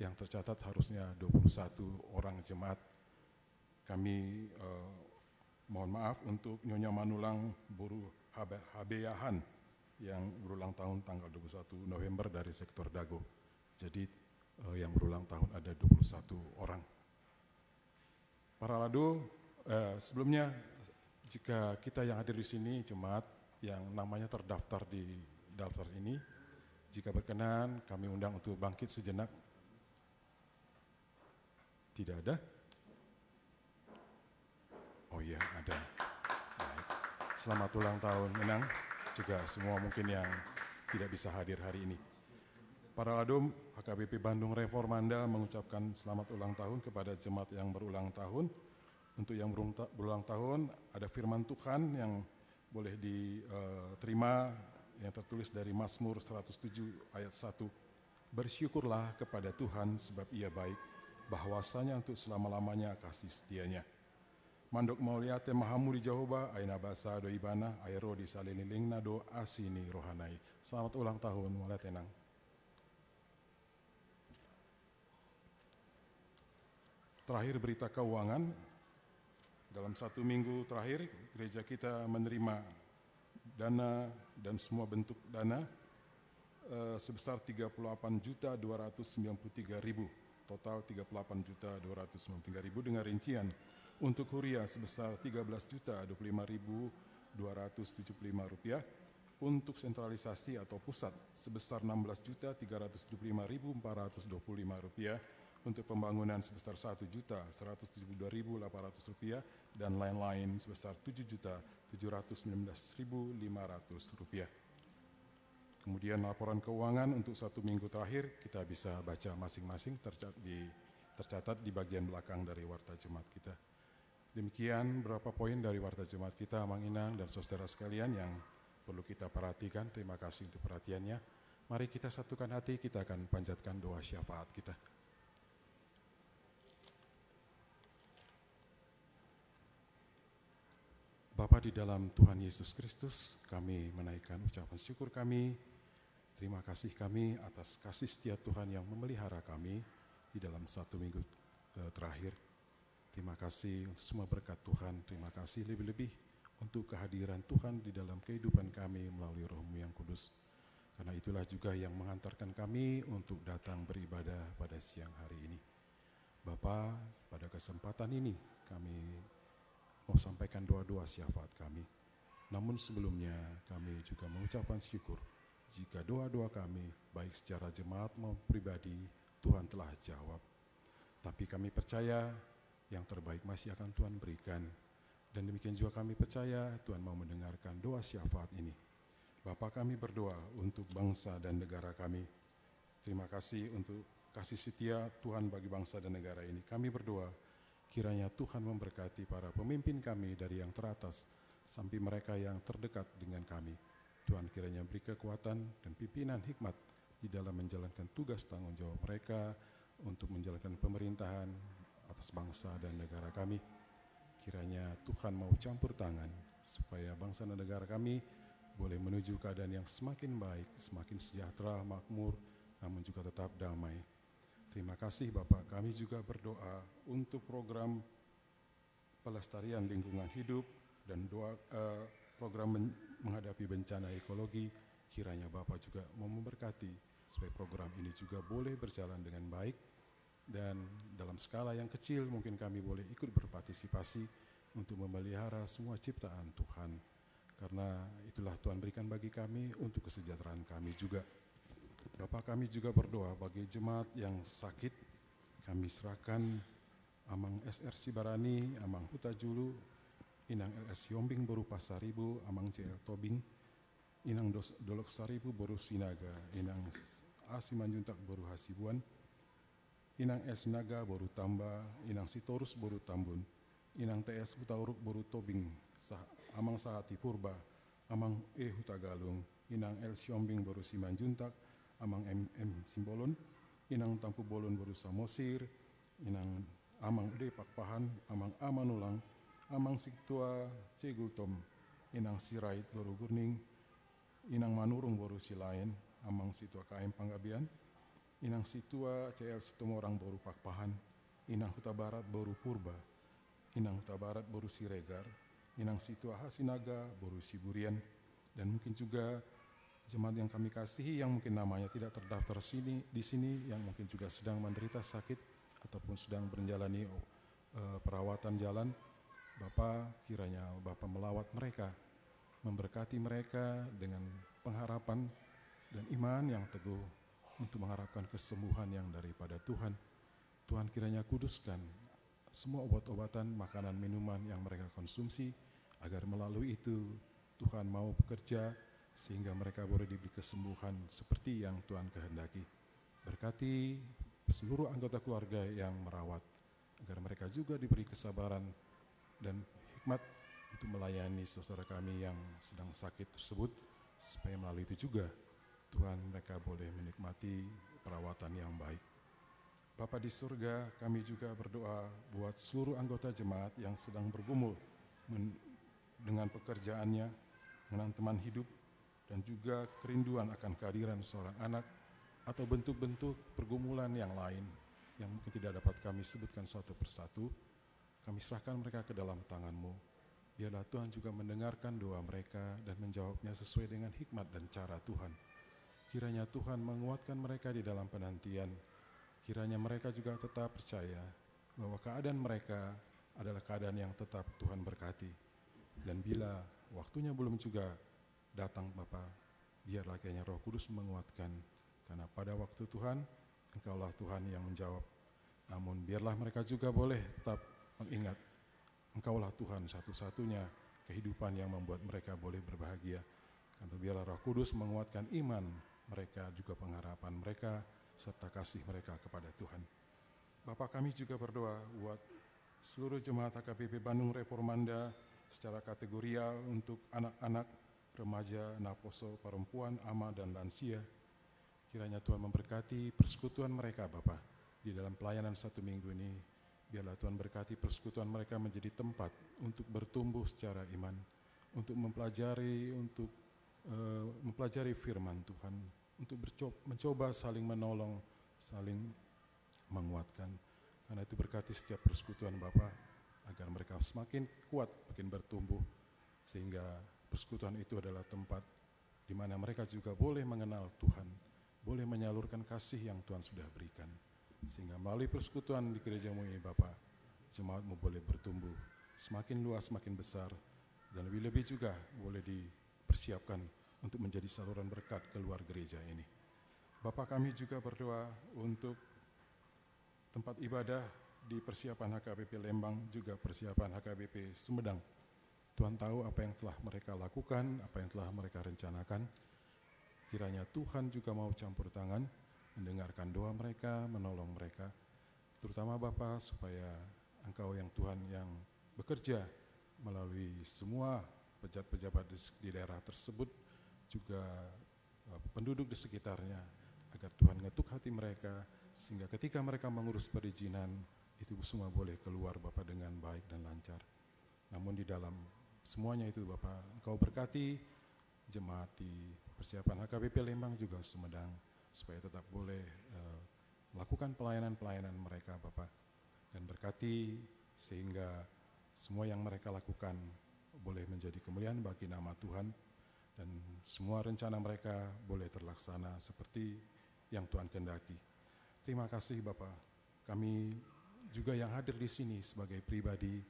yang tercatat harusnya dua puluh satu orang jemaat. Kami, eh, mohon maaf untuk Nyonya Manulang boru Habe-, Habeahan yang berulang tahun tanggal dua puluh satu November dari Sektor Dago. Jadi, eh, yang berulang tahun ada dua puluh satu orang. Paralado, eh, sebelumnya, jika kita yang hadir di sini, jemaat yang namanya terdaftar di daftar ini, jika berkenan, kami undang untuk bangkit sejenak. Tidak ada? Oh iya, ada. Baik. Selamat ulang tahun, Inang. Juga semua mungkin yang tidak bisa hadir hari ini. Paralado, H K B P Bandung Reformanda mengucapkan selamat ulang tahun kepada jemaat yang berulang tahun. Untuk yang berung-, berulang tahun, ada firman Tuhan yang boleh diterima, yang tertulis dari Mazmur seratus tujuh ayat satu. Bersyukurlah kepada Tuhan, sebab Ia baik, bahwasanya untuk selama-lamanya kasih setia-Nya. Mandok mauliate ma hamu di Jahowa, ai na basa do Ibana, ai ro di salelenglelengna do asi ni rohana i. Selamat ulang tahun, mauliate, Nang. Terakhir, berita keuangan. Dalam satu minggu terakhir, gereja kita menerima dana dan semua bentuk dana, eh, sebesar tiga puluh delapan juta dua ratus sembilan puluh tiga ribu, total tiga puluh delapan juta dua ratus sembilan puluh tiga ribu, dengan rincian untuk huria sebesar tiga belas juta dua puluh lima ribu dua ratus tujuh puluh lima rupiah, untuk sentralisasi atau pusat sebesar enam belas juta tiga ratus tujuh puluh lima ribu empat ratus dua puluh lima rupiah, untuk pembangunan sebesar satu juta seratus tujuh puluh dua ribu delapan ratus rupiah, dan lain-lain sebesar tujuh juta tujuh ratus sembilan belas ribu lima ratus rupiah. Kemudian laporan keuangan untuk satu minggu terakhir kita bisa baca masing-masing, terca-, di, tercatat di bagian belakang dari warta jemaat kita. Demikian beberapa poin dari warta jemaat kita, Amang Inang dan saudara sekalian, yang perlu kita perhatikan. Terima kasih untuk perhatiannya. Mari kita satukan hati, kita akan panjatkan doa syafaat kita. Bapa di dalam Tuhan Yesus Kristus, kami menaikkan ucapan syukur kami, terima kasih kami atas kasih setia Tuhan yang memelihara kami di dalam satu minggu, eh, terakhir. Terima kasih untuk semua berkat Tuhan. Terima kasih lebih-lebih untuk kehadiran Tuhan di dalam kehidupan kami melalui Roh-Mu yang Kudus. Karena itulah juga yang menghantarkan kami untuk datang beribadah pada siang hari ini. Bapa, pada kesempatan ini kami mau sampaikan doa-doa syafaat kami. Namun sebelumnya kami juga mengucapkan syukur jika doa-doa kami, baik secara jemaat maupun pribadi, Tuhan telah jawab. Tapi kami percaya yang terbaik masih akan Tuhan berikan. Dan demikian juga kami percaya Tuhan mau mendengarkan doa syafaat ini. Bapa, kami berdoa untuk bangsa dan negara kami. Terima kasih untuk kasih setia Tuhan bagi bangsa dan negara ini. Kami berdoa, kiranya Tuhan memberkati para pemimpin kami dari yang teratas sampai mereka yang terdekat dengan kami. Tuhan kiranya beri kekuatan dan pimpinan hikmat di dalam menjalankan tugas tanggung jawab mereka untuk menjalankan pemerintahan atas bangsa dan negara kami. Kiranya Tuhan mau campur tangan supaya bangsa dan negara kami boleh menuju keadaan yang semakin baik, semakin sejahtera, makmur, namun juga tetap damai. Terima kasih Bapak. Kami juga berdoa untuk program pelestarian lingkungan hidup dan doa, eh, program men-, menghadapi bencana ekologi. Kiranya Bapak juga mau memberkati supaya program ini juga boleh berjalan dengan baik. Dan dalam skala yang kecil mungkin kami boleh ikut berpartisipasi untuk memelihara semua ciptaan Tuhan. Karena itulah Tuhan berikan bagi kami untuk kesejahteraan kami juga. Bapa, kami juga berdoa bagi jemaat yang sakit. Kami serahkan Amang S R Sibarani, Amang Hutajulu, Inang L R Siombing boru Pasaribu, Amang J L Tobing, Inang Dos-, Dolok Saribu boru Sinaga, Inang A Simanjuntak boru Hasibuan, Inang S Naga boru Tamba, Inang Sitorus boru Tambun, Inang T S Hutauruk boru Tobing, Sah-, Amang Sahati Purba, Amang E Hutagalung, Inang L Siombing boru Simanjuntak, Amang M M Simbolon, Inang Tampubolon boru Samosir, Inang Amang D Pakpahan, Amang A Manulang, Amang Situa C Gultom, Inang Sirait boru Gurning, Inang Manurung boru Silaen, Amang Situa K M Panggabean, Inang Situa C L Situmorang boru Pakpahan, Inang Hutabarat boru Purba, Inang Hutabarat boru Siregar, Inang Situa Hasinaga boru Siburian, dan mungkin juga jemaat yang kami kasihi yang mungkin namanya tidak terdaftar sini, di sini, yang mungkin juga sedang menderita sakit ataupun sedang menjalani, eh, perawatan jalan. Bapa, kiranya Bapa melawat mereka, memberkati mereka dengan pengharapan dan iman yang teguh untuk mengharapkan kesembuhan yang daripada Tuhan. Tuhan kiranya kuduskan semua obat-obatan, makanan, minuman yang mereka konsumsi, agar melalui itu Tuhan mau bekerja sehingga mereka boleh diberi kesembuhan seperti yang Tuhan kehendaki. Berkati seluruh anggota keluarga yang merawat, agar mereka juga diberi kesabaran dan hikmat untuk melayani saudara kami yang sedang sakit tersebut, supaya melalui itu juga Tuhan mereka boleh menikmati perawatan yang baik. Bapa di surga, kami juga berdoa buat seluruh anggota jemaat yang sedang bergumul men-, dengan pekerjaannya, dengan teman hidup, dan juga kerinduan akan kehadiran seorang anak atau bentuk-bentuk pergumulan yang lain yang mungkin tidak dapat kami sebutkan satu persatu. Kami serahkan mereka ke dalam tangan-Mu. Biarlah Tuhan juga mendengarkan doa mereka dan menjawabnya sesuai dengan hikmat dan cara Tuhan. Kiranya Tuhan menguatkan mereka di dalam penantian. Kiranya mereka juga tetap percaya bahwa keadaan mereka adalah keadaan yang tetap Tuhan berkati. Dan bila waktunya belum juga datang, Bapa, biarlah kiranya Roh Kudus menguatkan. Karena pada waktu Tuhan, Engkaulah Tuhan yang menjawab. Namun biarlah mereka juga boleh tetap mengingat Engkaulah Tuhan satu-satunya kehidupan yang membuat mereka boleh berbahagia. Karena biarlah Roh Kudus menguatkan iman mereka, juga pengharapan mereka, serta kasih mereka kepada Tuhan. Bapa, kami juga berdoa buat seluruh jemaat H K B P Bandung Reformanda secara kategorial, untuk anak-anak, remaja, naposo, perempuan, ama, dan lansia. Kiranya Tuhan memberkati persekutuan mereka, Bapa, di dalam pelayanan satu minggu ini. Biarlah Tuhan berkati persekutuan mereka menjadi tempat untuk bertumbuh secara iman, untuk mempelajari, untuk, eh, mempelajari firman Tuhan, untuk berco-, mencoba saling menolong, saling menguatkan. Karena itu, berkati setiap persekutuan, Bapa, agar mereka semakin kuat, semakin bertumbuh, sehingga persekutuan itu adalah tempat di mana mereka juga boleh mengenal Tuhan, boleh menyalurkan kasih yang Tuhan sudah berikan. Sehingga melalui persekutuan di gereja-Mu ini, Bapa, jemaat-Mu boleh bertumbuh semakin luas, semakin besar, dan lebih-lebih juga boleh dipersiapkan untuk menjadi saluran berkat keluar gereja ini. Bapa, kami juga berdoa untuk tempat ibadah di persiapan H K B P Lembang, juga persiapan H K B P Sumedang. Tuhan tahu apa yang telah mereka lakukan, apa yang telah mereka rencanakan. Kiranya Tuhan juga mau campur tangan, mendengarkan doa mereka, menolong mereka. Terutama Bapa, supaya Engkau yang Tuhan yang bekerja melalui semua pejabat-pejabat di, di daerah tersebut, juga, eh, penduduk di sekitarnya, agar Tuhan ngetuk hati mereka, sehingga ketika mereka mengurus perizinan, itu semua boleh keluar, Bapa, dengan baik dan lancar. Namun di dalam semuanya itu, Bapa, Engkau berkati jemaat di persiapan H K B P Lembang juga Sumedang, supaya tetap boleh, eh, melakukan pelayanan-pelayanan mereka, Bapa. Dan berkati sehingga semua yang mereka lakukan boleh menjadi kemuliaan bagi nama Tuhan, dan semua rencana mereka boleh terlaksana seperti yang Tuhan kehendaki. Terima kasih, Bapa. Kami juga yang hadir di sini sebagai pribadi,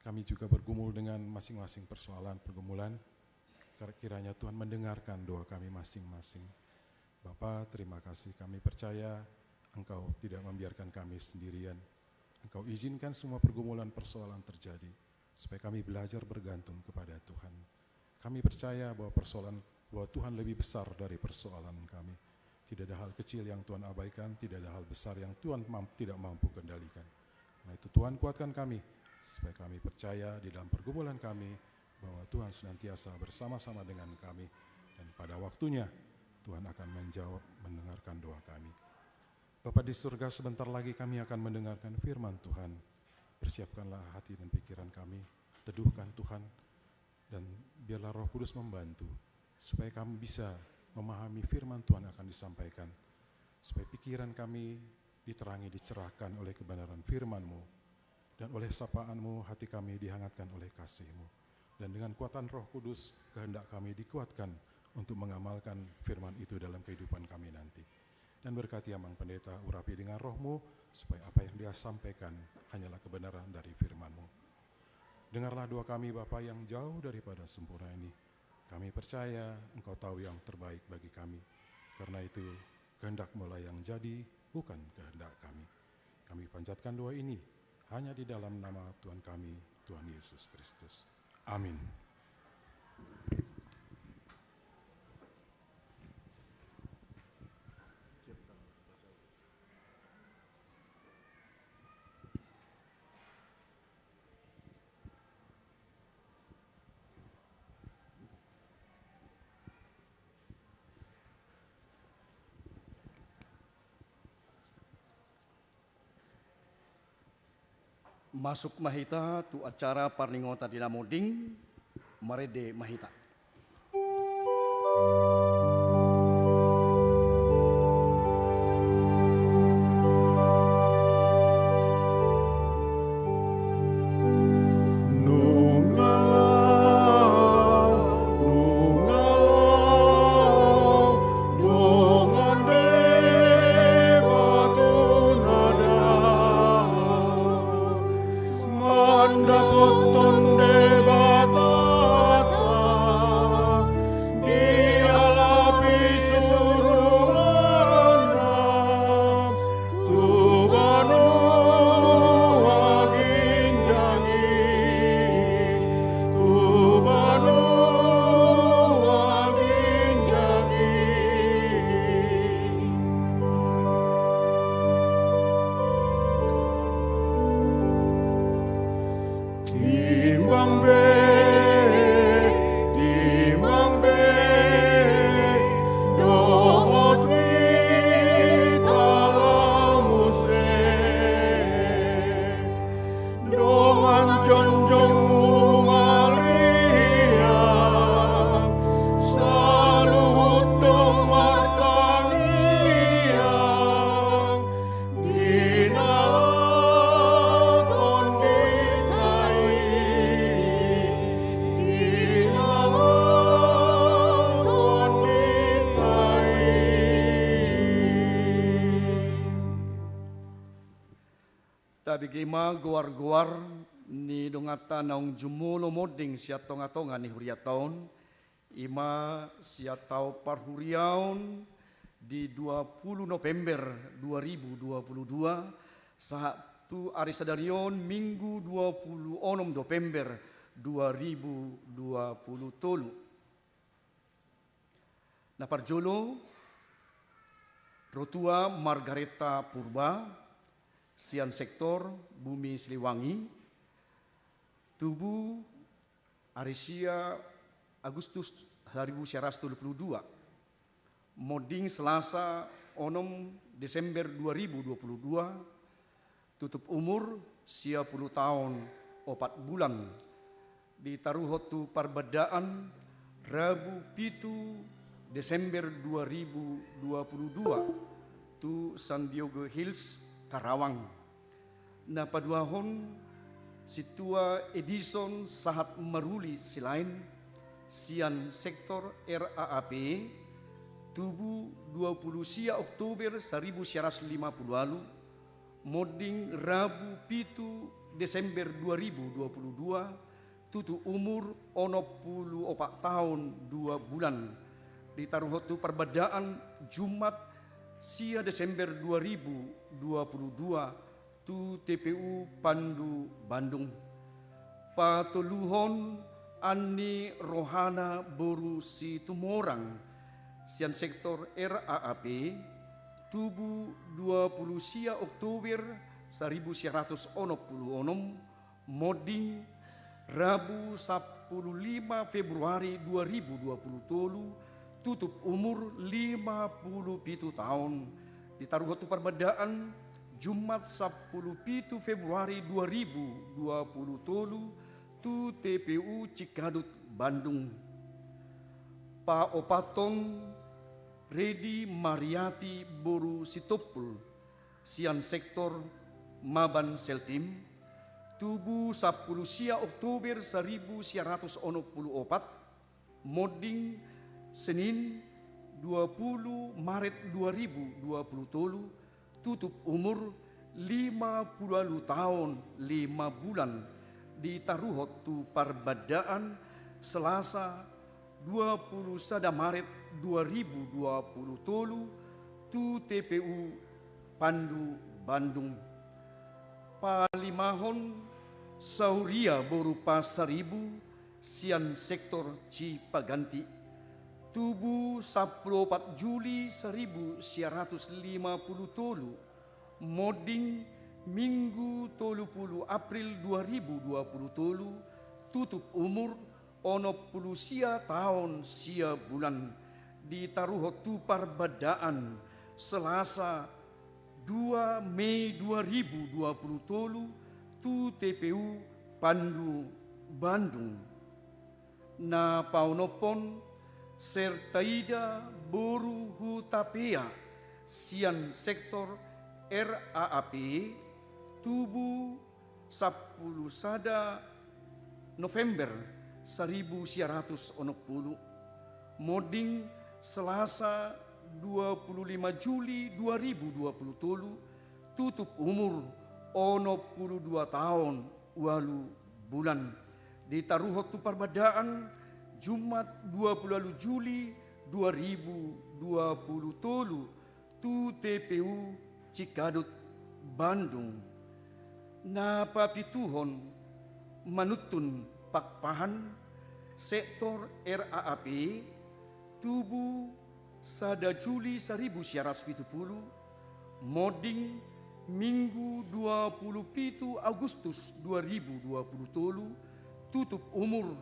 kami juga bergumul dengan masing-masing persoalan, pergumulan. Kir-, kiranya Tuhan mendengarkan doa kami masing-masing. Bapa, terima kasih, kami percaya Engkau tidak membiarkan kami sendirian. Engkau izinkan semua pergumulan, persoalan terjadi, supaya kami belajar bergantung kepada Tuhan. Kami percaya bahwa persoalan, bahwa Tuhan lebih besar dari persoalan kami. Tidak ada hal kecil yang Tuhan abaikan, tidak ada hal besar yang Tuhan mam-, tidak mampu kendalikan. Karena itu, Tuhan, kuatkan kami, supaya kami percaya di dalam pergumulan kami, bahwa Tuhan senantiasa bersama-sama dengan kami, dan pada waktunya Tuhan akan menjawab, mendengarkan doa kami. Bapa di surga, sebentar lagi kami akan mendengarkan firman Tuhan. Persiapkanlah hati dan pikiran kami, teduhkan, Tuhan, dan biarlah Roh Kudus membantu, supaya kami bisa memahami firman Tuhan akan disampaikan, supaya pikiran kami diterangi, dicerahkan oleh kebenaran firman-Mu, dan oleh sapaan-Mu hati kami dihangatkan oleh kasih-Mu. Dan dengan kekuatan Roh Kudus, kehendak kami dikuatkan untuk mengamalkan firman itu dalam kehidupan kami nanti. Dan berkati Amang Pendeta, urapi dengan Roh-Mu, supaya apa yang dia sampaikan hanyalah kebenaran dari firman-Mu. Dengarlah doa kami, Bapa yang jauh daripada sempurna ini. Kami percaya Engkau tahu yang terbaik bagi kami. Karena itu, kehendak-Mu lah yang jadi, bukan kehendak kami. Kami panjatkan doa ini hanya di dalam nama Tuhan kami, Tuhan Yesus Kristus. Amin. Masuk ma hita tu acara parningotan di na monding, marende ma hita. Timbang be, timbang be, dohot hita laho muse. Dongan jongjongmu maliang, saluhut do martangiang. Di na laho tonduta i, di na laho tonduta i. Tabege ma goar-goar ni donganta naung jumolo monding sian tonga-tonga ni hurianta on, i ma sian taon parhuriaon di dua puluh November dua ribu dua puluh dua, sahat tu ari sadari on Minggu dua puluh onom November dua ribu dua puluh tolu. Na parjolo, Ro Tua Margareta Purba, sian sektor Bumi Siliwangi, tubu ari sia Agustus saribu sia ratus tolu puluh dua, monding Selasa onom Desember dua ribu dua puluh dua, tutup umur sia puluh taon opat bulan, ditaruhon tu parbandaan Rabu pitu Desember dua ribu dua puluh dua tu San Diego Hills, Karawang. Na paduahon, Sintua Edison sahat Maruli Silaen, sian sektor R A A P, tubu dua puluh sia Oktober saribu sia ratus lima puluh ualu, monding Rabu pitu Desember dua ribu dua puluh dua, tutu umur onom pulu opat taon dua bulan, ditaruhon tu parbandaan Jumat sia Desember dua ribu dua puluh dua, tu T P U Pandu, Bandung. Patoluhon, Anni Rohana boru Situmorang, sian sektor R A A P, tubu dua puluh sia Oktober saribu sia ratus onom pulu onom, monding Rabu sampulu lima Februari dua ribu dua puluh tolu, tutup umur lima pulu pitu taon, ditaruhon tu parbandaan Jumat sampulu pitu Februari dua ribu dua puluh tolu, tu T P U Cikadut, Bandung. Paopathon, Redi Mariati boru Sitompul, sian sektor Maban Seltim, tubu sampulu sia Oktober saribu sia ratus onom pulu opat, monding Senin dua pulu Maret dua ribu dua pulu tolu, tutup umur lima pulu ualu taon lima bulan, ditaruhon tu parbandaan Selasa dua pulu sada Maret dua ribu dua pulu tolu, tu T P U Pandu, Bandung. Palimahon, Sauria boru Pasaribu, sian sektor Cipaganti, tubu sampulu opat Juli saribu sia ratus lima pulu tolu, monding Minggu tolu pulu April dua ribu dua pulu tolu, tutup umur onom pulu sia taon sia bulan, ditaruhon tu parbandaan Selasa dua Mei dua ribu dua pulu tolu, tu T P U Pandu, Bandung. Na paonomhon, Sertaida boru Hutapea, sian sektor R A A P, tubu sampulu sada November saribu sia ratus onom pulu, monding Selasa dua pulu lima Juli dua ribu dua pulu tolu, tutup umur onom pulu dua taon ualu bulan, ditaruhon tu parbandaan Jumat dua pulu ualu Juli dua ribu dua pulu tolu, tu T P U Cikadut, Bandung. Na papituhon, Manuntun Pakpahan, sektor R A A P, tubu sada Juli saribu sia ratus pitu pulu, monding Minggu dua pulu pitu Agustus dua ribu dua pulu tolu, tutup umur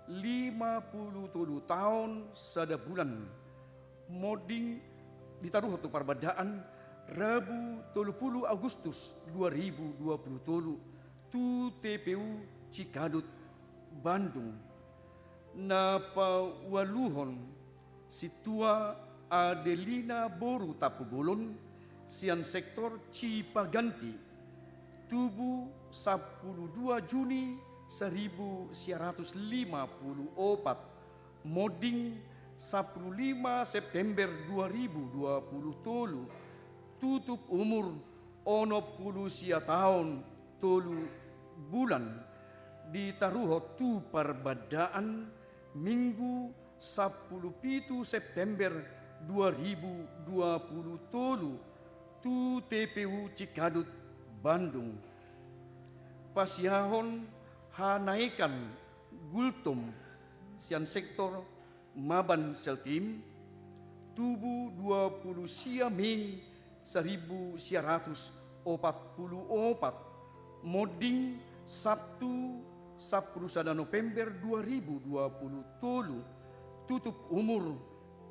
lima pulu tolu taon sada bulan, monding ditaruhon tu parbandaan Rabu tolu pulu Agustus dua ribu dua pulu tolu tu T P U Cikadut, Bandung. Na paualuhon, Sintua Adelina boru Tampubolon, sian sektor Cipaganti, tubu sampulu dua Juni saribu sia ratus lima pulu opat, monding sampulu lima September dua ribu dua pulu tolu, tutup umur onom pulu sia taon tolu bulan, ditaruhon tu parbandaan Minggu sampulu pitu September dua ribu dua pulu tolu tu T P U Cikadut, Bandung. Pasiahon hanaekan Gultom sian sektor Maban Seltim, tubu dua pulu sia Mei saribu sia ratus opat pulu opat, monding Sabtu sampulu sada November dua ribu dua pulu tolu, tutup umur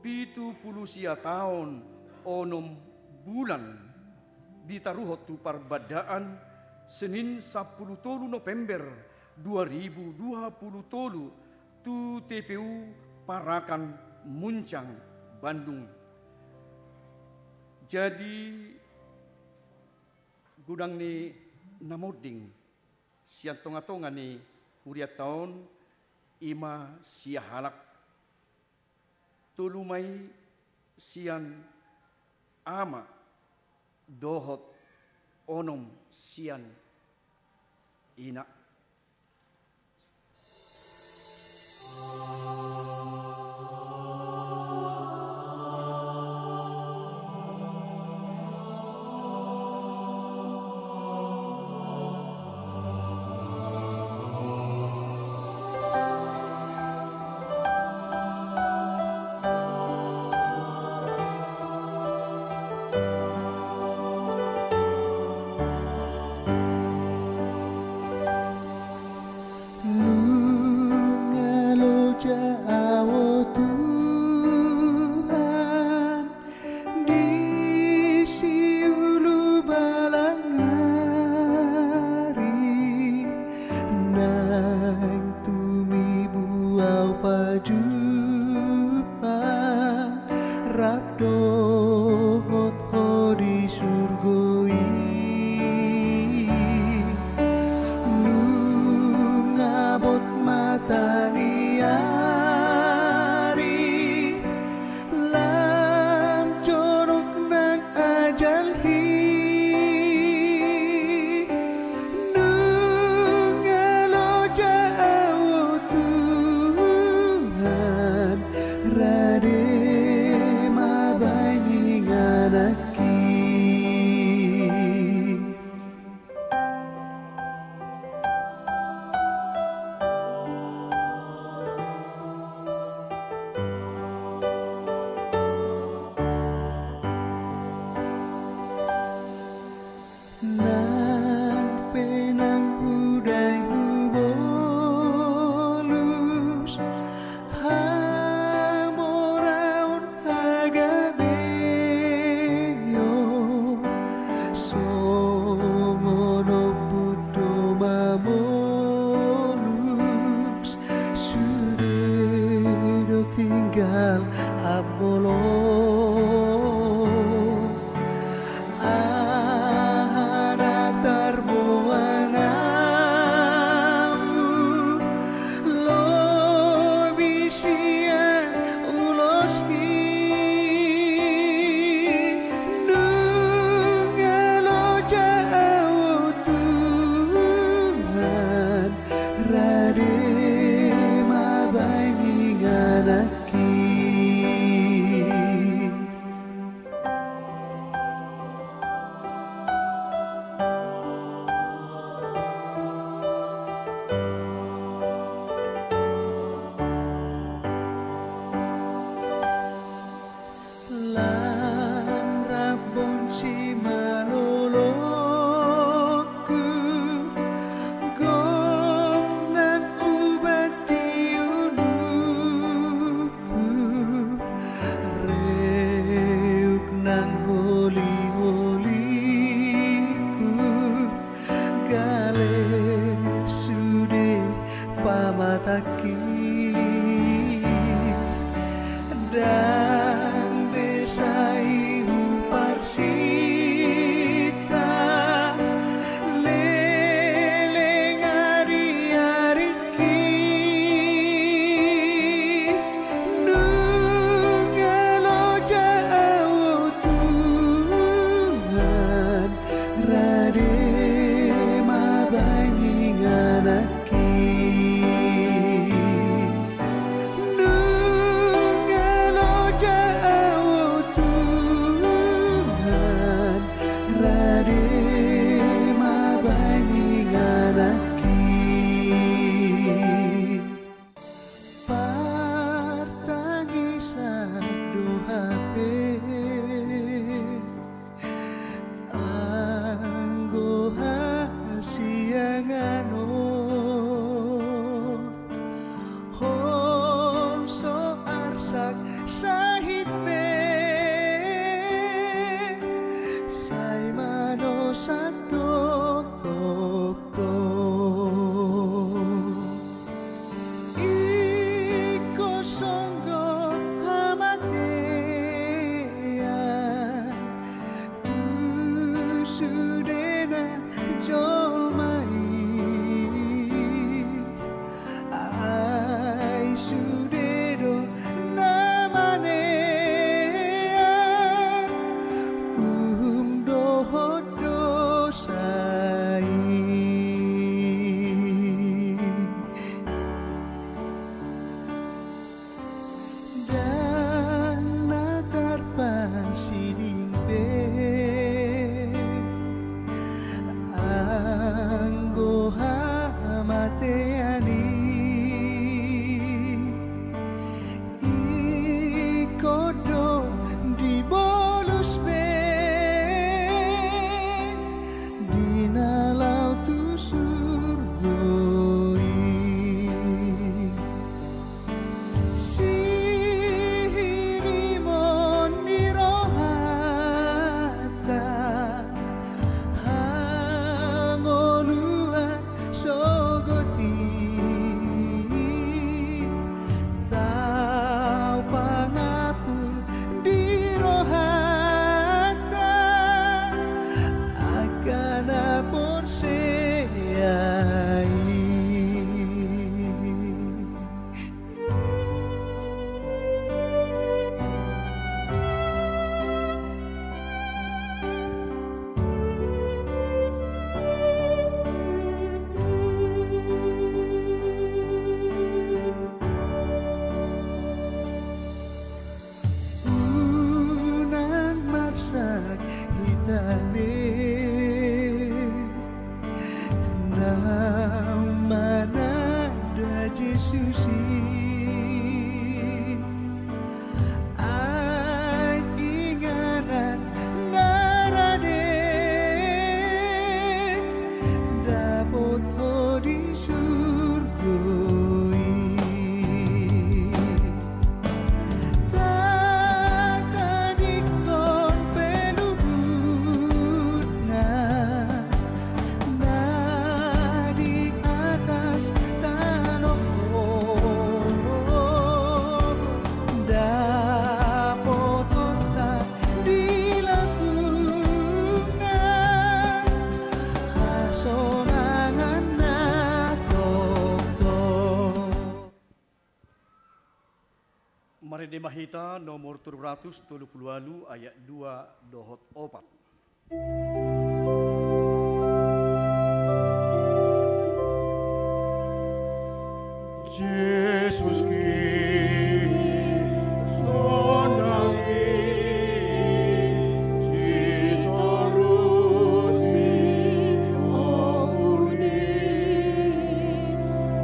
pitu pulu sia taon onom bulan, ditaruhon tu parbandaan Senin sampulu tolu November dua ribu dua pulu tolu tu T P U Parakan Muncang, Bandung. Jadi, godang ni na monding sian tongatonga ni hurianta on, i ma sia halak. Tolu ma i sian ama dohot onom sian ina. Nunga loja au, Tuhan, di siulu balang ari, naeng tumibu au pajumpang rap dohot Ho di surgo i. Nunga bot mata ni ari, lam jonok nang ajal i. Nunga loja au, Tuhan, rade ma baen ingananki. Nang pe nang hudai hubolus, hamoraon hagabeon, songon ombun do mamolus, sude do tinggal ambolon. Aha na tarboan au, lobi sian ulos i. Nunga loja au, Tuhan, rade ma baen ingananki. Tangki, ndang be sai huparsinta leleng ariariki. Nunga loja ahu Tuhan, rade ma baen ingananki. Nunga loja ahu Tuhan, rade ma baen ingananki. Partangisan do hape anggo hasiangan on, hon so arsak sahit pe, sai manosak do tongtong. Ingkon songgop hamatean tu sudena jolma i, ai sude do na manean uhum dohot dosa i. Ndang na tarpasiding be anggo hamatean i. Ingkon do dibolus be di na laho tu surgo i. Sihirimon ni rohanta hangoluan sogot i, tau pangapul di rohanta angka na porsea i. Unang marsak hita be na mananda Jesus i. Ai inganan na rade dapot ho di surgo i. Tatadingkon pe luputna na di atas tano on, dapotonta di lambungna hasonangan na tongtong. Marende ma hita nomor tolu ratus tolu pulu ualu ayat dua dohot opat. Jesus Kristus sonang i, sitorusi ombun i,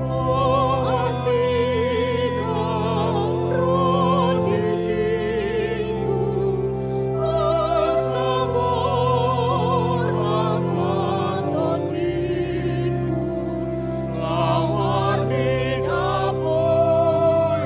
o andikang ro tingkingku, asa borhat ma tondingku, laho marnida pola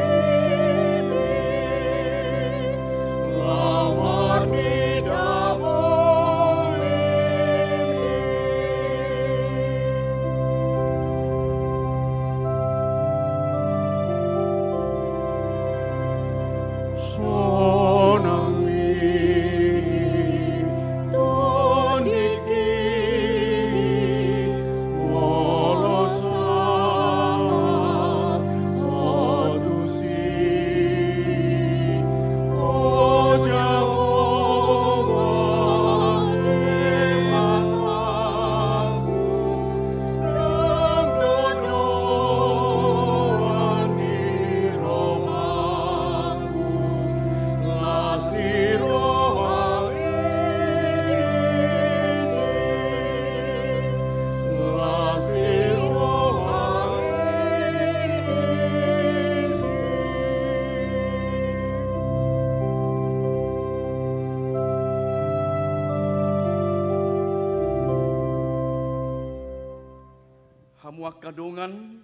Angka dongan,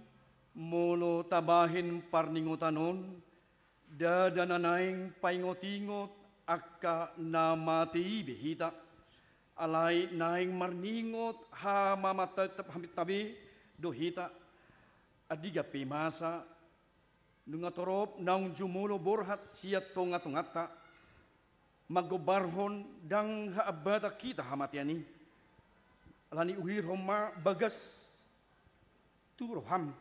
molo tabahen parningotan on, ndada na naeng paingot-ingot angka na mate i be hita. Alai naeng marningot hamamate-, hamamate be do hita. Andigan pe masa, nunga torop naung jumolo borhat sian tonga-tonganta, manggombarhon ndang haambatan hita hamatean i. Alani uhirhon ma bagas tu roham,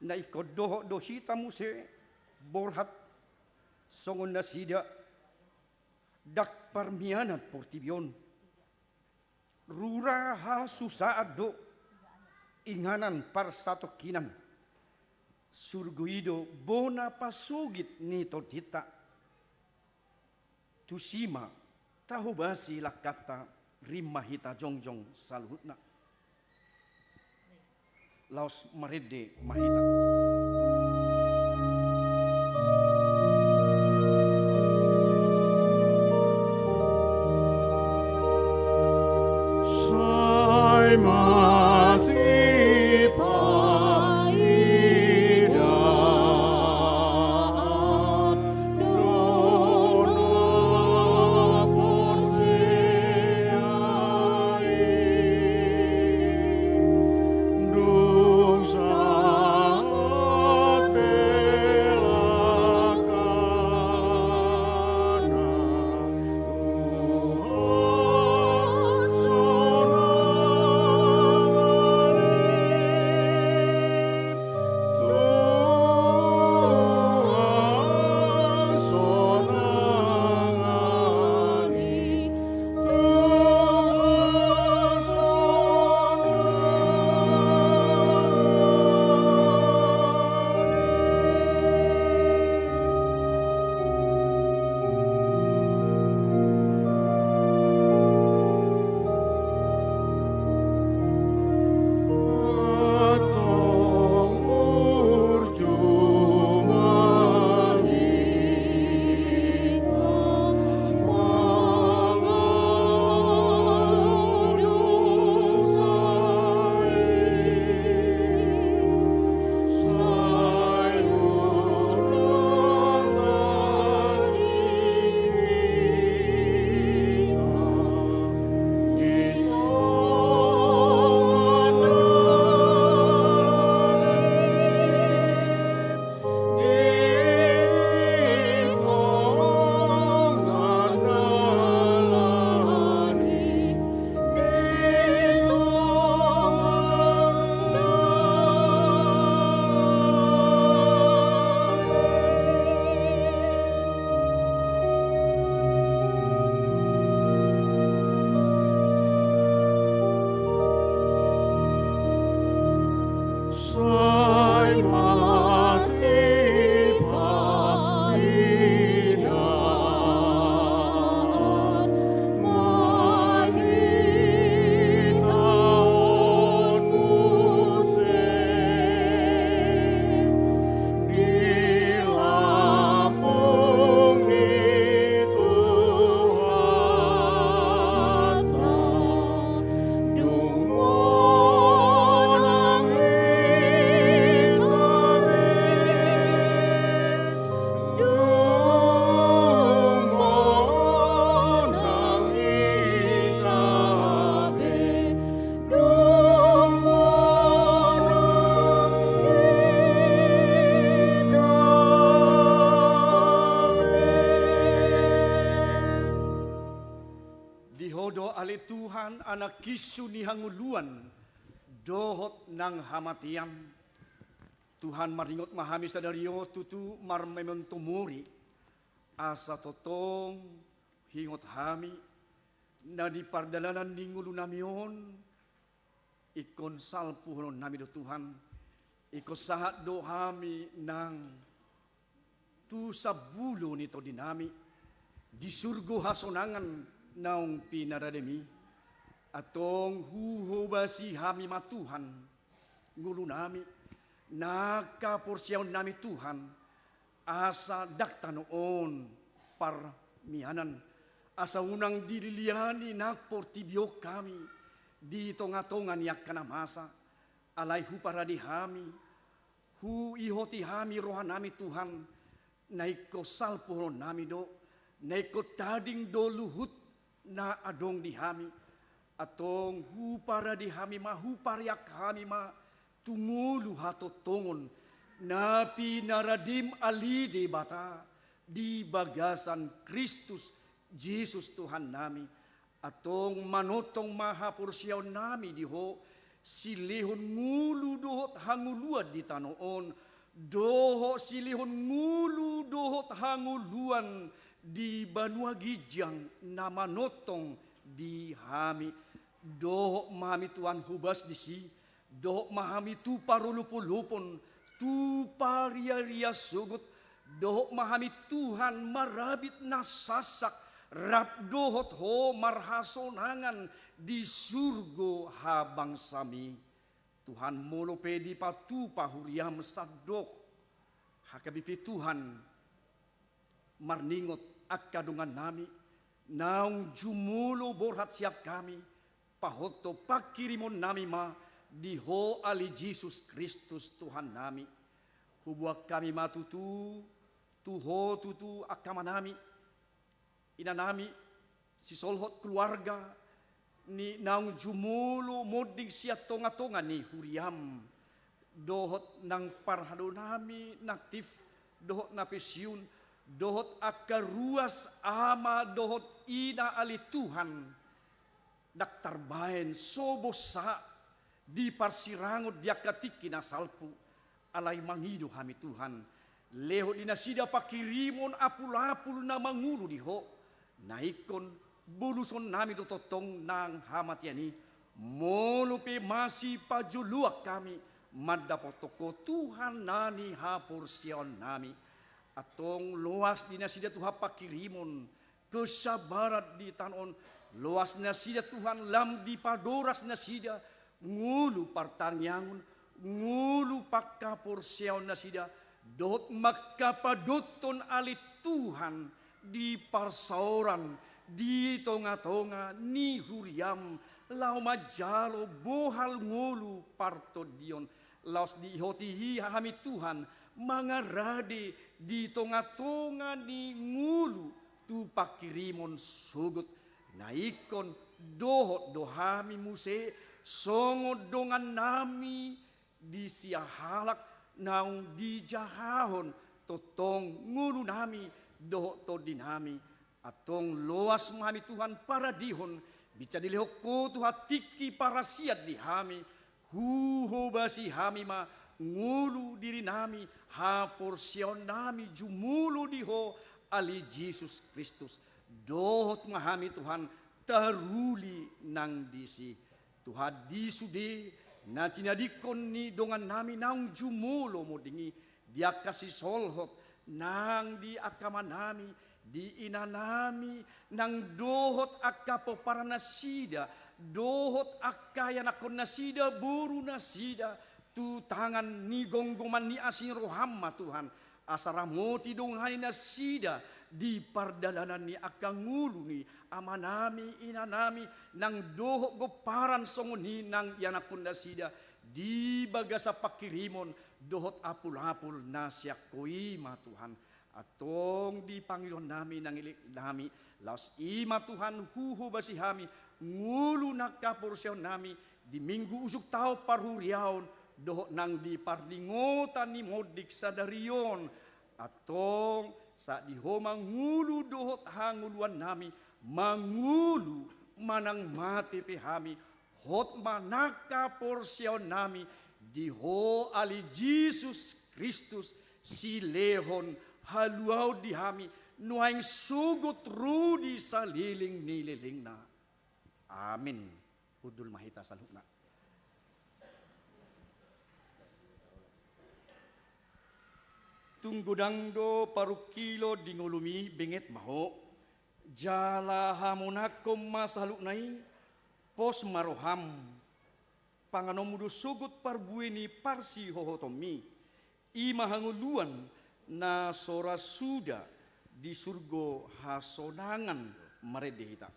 na ingkon dohot do hita muse borhat songon nasida, ndang parmianan portibi on. Rura hasusaan do inganan parsatongkinan. Surgo i do bona pasogit ni tondinta. Tusi ma tahobasi langkanta, rim ma hita jongjong saluhutna. Laos marende ma hita. Sai masipaida Di Ho do ale Tuhan, anak hinsu ni hangoluan dohot nang hamatean. Tuhan, maringot ma hami sadari on tutu marmemento mori, asa tongtong huingot hami na di pardalanan ni ngolunami on, ingkon salpuhononnami do Tuhan, ingkon sahat do hami nang tu sambulo ni tondinami, di surgo hasonangan naung pinarademi. Antong huhobasi hami ma Tuhan ngolunami, nang haporseaonnami Tuhan, asa ndang tano on parmianan, asa unang dililiani nang portibi on hami di tonga-tonga ni angka na masa, Alai huparade hami, huihoti hami rohanami Tuhan, na ingkon salpuhononnami do, na ingkon tading do luhut na adong di hami. Antong huparade hami ma, hupareak hami ma tu ngolu hatontongon na pinaradem ale Debata di bagasan Kristus Jesus Tuhannami. Antong manongtong ma haporseaonnami di Ho, silehon ngolu dohot hangoluan di tano on, dohot silehon ngolu dohot hangoluan di banua ginjang na manongtong di hami. Dohot ma hami Tuhan hobas disi, dohot ma hami tu parolopolopon, tu pariaria sogot, dohot ma hami Tuhan marabit na sansak, rap dohot Ho marhasonangan di surgo habangsami. Tuhan, molo pe dipatupa huriam sandok, hagabe pe Tuhan, marningot angka dongannami, naung jumolo borhat sian hami, pahothon panghirimonnami ma di Ho ale Jesus Kristus Tuhannami. Huboan hami ma tutu, tu Ho tutu angka amanami, inanami, sisolhot keluarga ni naung jumolo monding sian tongatonga ni huriam, dohot nang parhalonami na aktif, dohot na pensiun, dohot angka ruas ama dohot ina ale Tuhan, ndang tarbaen so bosa di parsirangon di angka tingki na salpu, alai mangido hami Tuhan, lehon di nasida panghirimon apulapul na mangolu di Ho, na ingkon bolusonnami do tongtong nang hamatean i, molo pe masipajoloan hami mandapothon Ho Tuhan na ni haporseaonnami. Antong loas di nasida Tuhan panghirimon kesabaran di tano on, loas nasida Tuhan lam dipadoras nasida ngolu partangiangon, ngolu panghaporseaon nasida, dohot manghapadothon ale Tuhan di parsaoran di tongatonga ni huriam, laho manjalo bohal ngolu partondion, laos diihoti hami Tuhan mangarade di tongatonga ni ngolu tu panghirimon sogot, na ingkon dohot do hami muse songon dongannami di sia halak naung dijahahon tongtong ngolunami dohot tondinami. Antong loas ma hami Tuhan paradehon, binsa dilehon Ho Tuhan tingki parasian di hami, huhobasi hami ma ngolu dirinami, haporseaonnami jumolo di Ho ale Jesus Kristus. Dohot ma hami Tuhan taruli nang disi. Tuhan, di sude na tinadingkon ni dongannami naung jumolo monding i, di angka sisolhot nang di angka amanami, di inanami, nang dohot angka pomparan nasida, dohot angka ianakhon nasida, boru nasida, tu tangan ni gomgoman ni asi ni roham ma Tuhan, asa ramoti dongani nasida di pardalanan ni angka ngolu ni amanami, inanami, nang dohot pomparan songon i nang ianakhon nasida di bagasan panghirimon dohot apulapul na sian Ho i ma Tuhan. Antong di pangidoannami nang eleknami, laos i ma Tuhan huhobasi hami ngolu nang haporseaonnami di minggu ujung taon parhuriaon, dohot nang di parningotan ni monding sadari on. Antong sahat di Ho ma ngolu dohot hangoluannami, mangolu manang mate pe hami, hot ma nang haporseaonnami di Ho ale Jesus Kristus, silehon haluaon di hami nuaeng sogot ro di saleleng ni lelengna. Amin. Hundul ma hita saluhutna. Tung godang do parungkilon di ngolumi, benget ma ho. Jala hamonanghon ma saluhutna i, pos ma roham. Panganonmu do sogot parbue ni parsihohotonmi. I ma hangoluan na so ra suda di surgo hasonangan. Marende hita.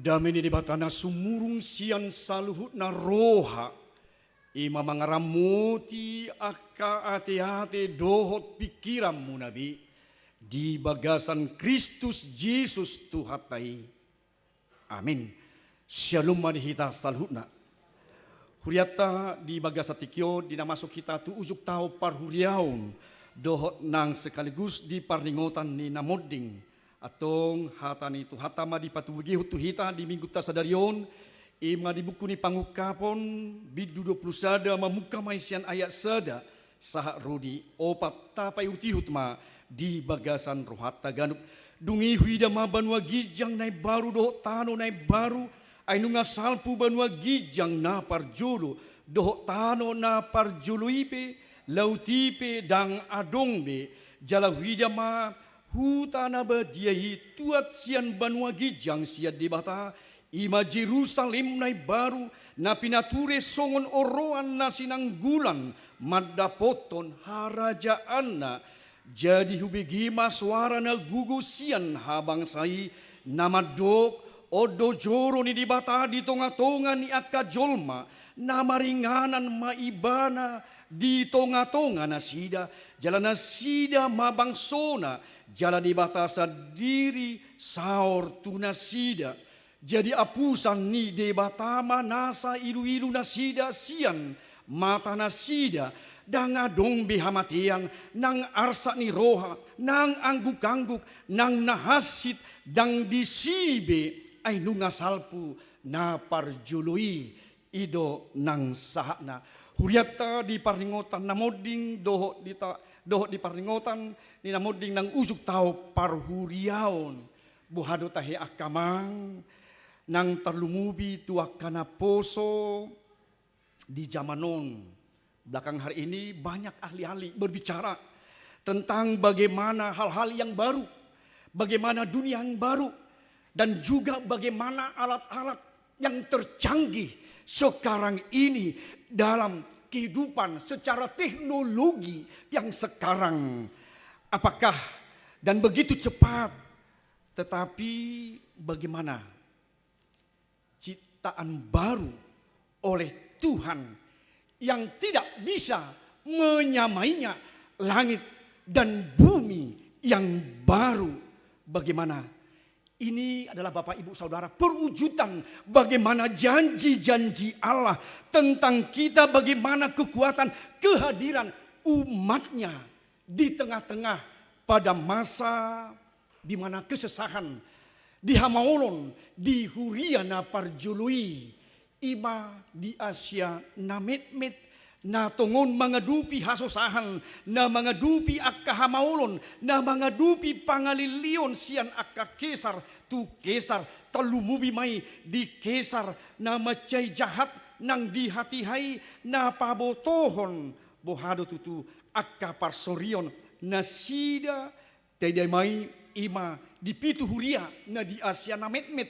Dame ni Debata na sumurung sian saluhutna roha, i ma mangaramoti angka ateate dohot pingkiranmuna be, di bagasan Kristus Jesus Tuhanta i. Amin. Syalom ma di hita saluhutna. Hurianta di bagasan tingki on, di na masuk hita tu ujung taon parhuriaon, dohot nang sekaligus di parningotan ni na monding. Antong hata ni Tuhanta ma dipatubegehon tu hita di minggunta sadari on, i ma di buku ni Pangungkapon, bindu dua pulu sada, mamungka ma i sian ayat sada, sahat ro di opat. Tapaihutihut ma di bagasan rohanta ganup. Dung i huida ma banua ginjang na imbaru dohot tano na imbaru, ai nunga salpu banua ginjang na parjolo dohot tano na parjolo i pe, laut i pe ndang adong be, jala huida ma huta na badia i tuat sian banua ginjang sian Debata, i ma Jerusalem na imbaru, na pinature songon oroan na sinanggulan mandapothon harajaanna. Jadi hubege ma soara na gogo sian habangsa i, na mandok, on do joro ni Debata di tongatonga ni angka jolma, na maringanan ma Ibana di tongatonga nasida, jala nasida ma bangsona, jala Debata sandiri saor tu nasida. Jadi apusan ni Debata ma nasa iluilu nasida sian mata nasida, ndang adong be hamatean, nang arsak ni roha, nang anggukangguk, nang na hansit, ndang disi be, ai nunga salpu na parjolo i. I do nang sahatna. Hurianta di parningotan na monding, dohot di ta-, dohot di parningotan ni na monding nang ujung taon parhuriaon. Boha do tahe angka amang, nang tarlumobi tu angka naposo di zaman on. Belakangan hari ini banyak ahli-ahli berbicara tentang bagaimana hal-hal yang baru, bagaimana dunia yang baru, dan juga bagaimana alat-alat yang tercanggih sekarang ini dalam kehidupan secara teknologi yang sekarang. Apakah dan begitu cepat, tetapi bagaimana ciptaan baru oleh Tuhan yang tidak bisa menyamainya langit dan bumi yang baru. Bagaimana? Ini adalah, Bapak, Ibu, Saudara, perwujudan bagaimana janji-janji Allah tentang kita, bagaimana kekuatan kehadiran umat-Nya di tengah-tengah pada masa di mana kesesahan, di hamaolon, di huria na parjolo i, i ma di Asia na metmet, na tongon mangadopi hasosahan, na mangadopi angka hamaolon, na mangadopi pangalilion sian angka kesar tu kesar, tarlumobi ma i di kesar na mansai jahat nang di hatiha i, na pabotohon boha do tutu angka parsorion nasida. Taida ma i, i ma di pitu huria na di Asia na metmet,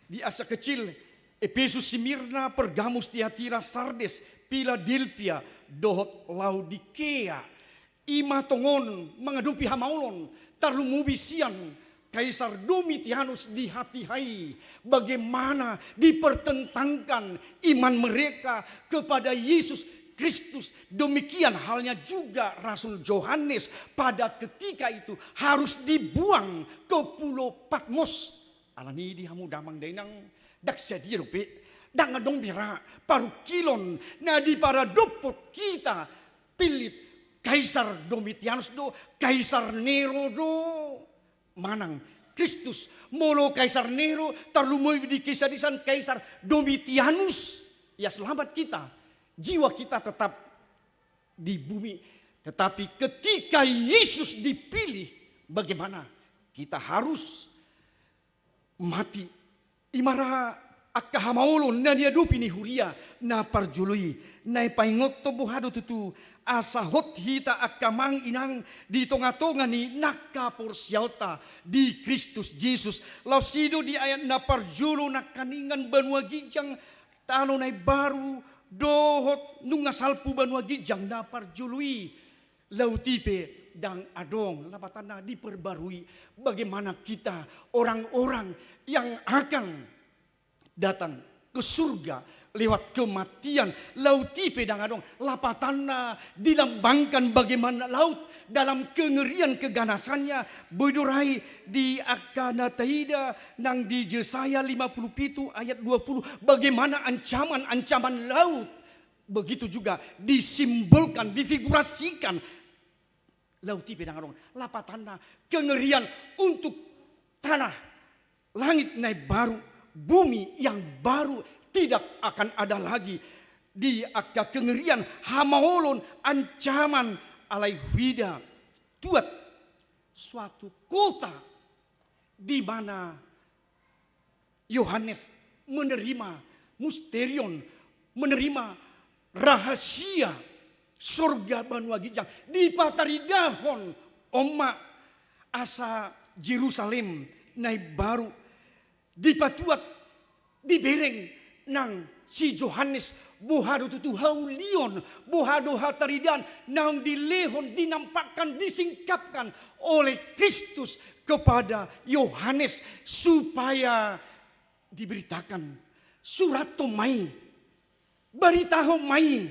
di Asia Kecil, Epesus, Simirna, Pergamus, Tiatira, Sardes, Piladelpia, dohot Laodikea. I ma tongon mangadopi hamaolon, tarlumobi sian Kaisar Domitianus di hatiha i, bagaimana dipertentangkan iman mereka kepada Yesus Kristus. Demikian halnya juga Rasul Yohanes pada ketika itu harus dibuang ke Pulau Patmos. Alani i di hamu damang dainang, ndang sadia dope, ndang adong be ra parungkilon na diparadophon hita pillit Kaisar Domitianus do, Kaisar Nero do, manang Kristus. Molo Kaisar Nero, tarlumobi di kisadisan Kaisar Domitianus, ya selamat kita, jiwa kita tetap di bumi. Tetapi ketika Yesus dipilih, bagaimana? Kita harus mati. I ma ra angka hamaolon na niadopi ni huria na parjolo i. Naeng paingothon boha do tutu, asa hot hita angka amang inang di tongatonga ni nangka porseaonta di Kristus Jesus. Laos i do di ayat na parjolo nangkaningan banua ginjang, tano na imbaru, dohot nunga salpu banua ginjang na parjolo i. Laut i pe ndang adong, lapatanna diperbarui. Bagaimana kita orang-orang yang akan datang ke surga lewat kematian. Laut i pe ndang adong. Lapatanna dilambangkan bagaimana laut dalam kengerian keganasannya. Boi do ra i di angka na taida nang di Jesaya lima puluh pitu ayat dua puluh, bagaimana ancaman-ancaman laut. Begitu juga disimbolkan, difigurasikan. Laut i pe ndang adong. Lapatanna kengerian untuk tanah langit na baru, bumi yang baru, tidak akan ada lagi di angka kengerian, hamaolon, ancaman. Alai huida tuat suatu kota di mana Yohanes menerima musterion, menerima rahasia sorga banua ginjang, dipataridahon on ma asa Jerusalem na baru, dipatuat, dibereng nang si Johannes, boha do tutu haulion, boha do hataridaan naung dilehon, dinampakkan, disingkapkan oleh Kristus kepada Yohanes, supaya diberitakan, surathon ma i, baritahon ma i.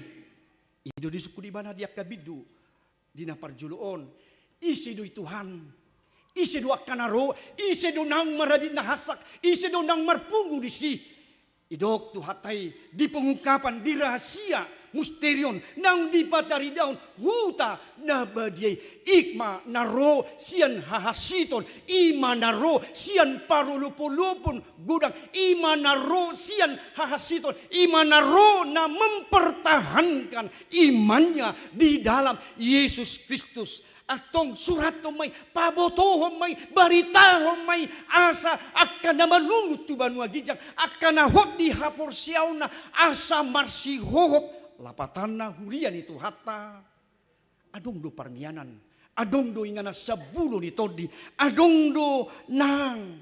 I do disungkun ibana di angka bindu di na parjolo on. Ise do i Tuhan? Ise do angka na ro? Ise do naung marabit na hansak? Ise do naung marpungu disi? Didok Tuhanta i di pengungkapan, di rahasia, musterion naung dipataridahon huta na badia i. I ma na ro sian hahansiton, i ma na ro sian parolopolopon godang, i ma na ro sian hahansiton, i ma na ro na mempertahankan imannya di dalam Yesus Kristus. Antong surathon ma i, pabotohon ma i, baritahon ma i, asa angka na malungun tu banua ginjang, angka na hot di haporseaonna, asa marsihohot. Lapatanna, huria ni Tuhanta, adong do parmianan, adong do inganan sambulo ni tondi, adong do nang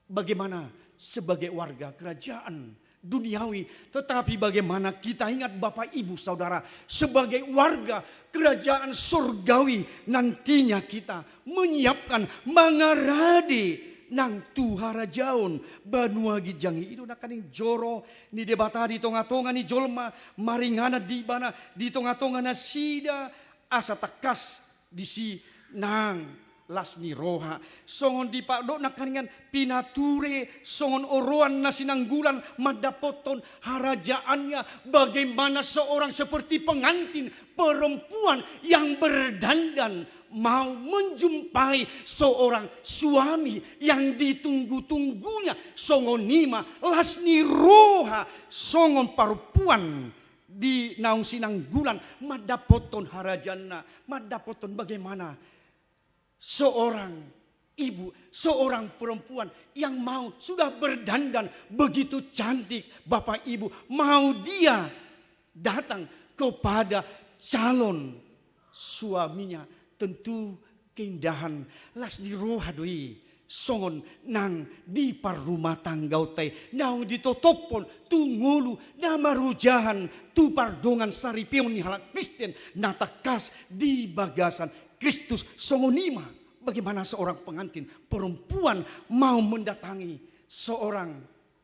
bagaimana sebagai warga kerajaan duniawi, tetapi bagaimana kita ingat, Bapak, Ibu, Saudara, sebagai warga kerajaan sorgawi, nantinya kita menyiapkan, mangarade nang tu harajaon banua ginjang i. I do nangkaning joro ni Debata di tongatonga ni jolma, maringanan di ibana di tongatonga nasida, asa tangkas disi nang las ni roha. Songon dipadok nangkaningan, pinature songon oroan na sinanggulan mandapothon harajaannya. Bagaimana seorang seperti pengantin perempuan yang berdandan mau menjumpai seorang suami yang ditunggu-tunggunya? Songon i ma las ni roha songon parompuan di naung sinanggulan mandapothon harajaanna, mandapothon bagaimana seorang ibu, seorang perempuan yang mau, sudah berdandan begitu cantik, Bapak Ibu, mau dia datang kepada calon suaminya, tentu keindahan, las ni roha do i. Songon nang di parrumatanggaonta i, naung ditotophon tu ngolu na marojahan, tu pardongan saripeon ni halak Kristen na tangkas di bagasan Kristus. Songon i ma bagaimana seorang pengantin perempuan mau mendatangi seorang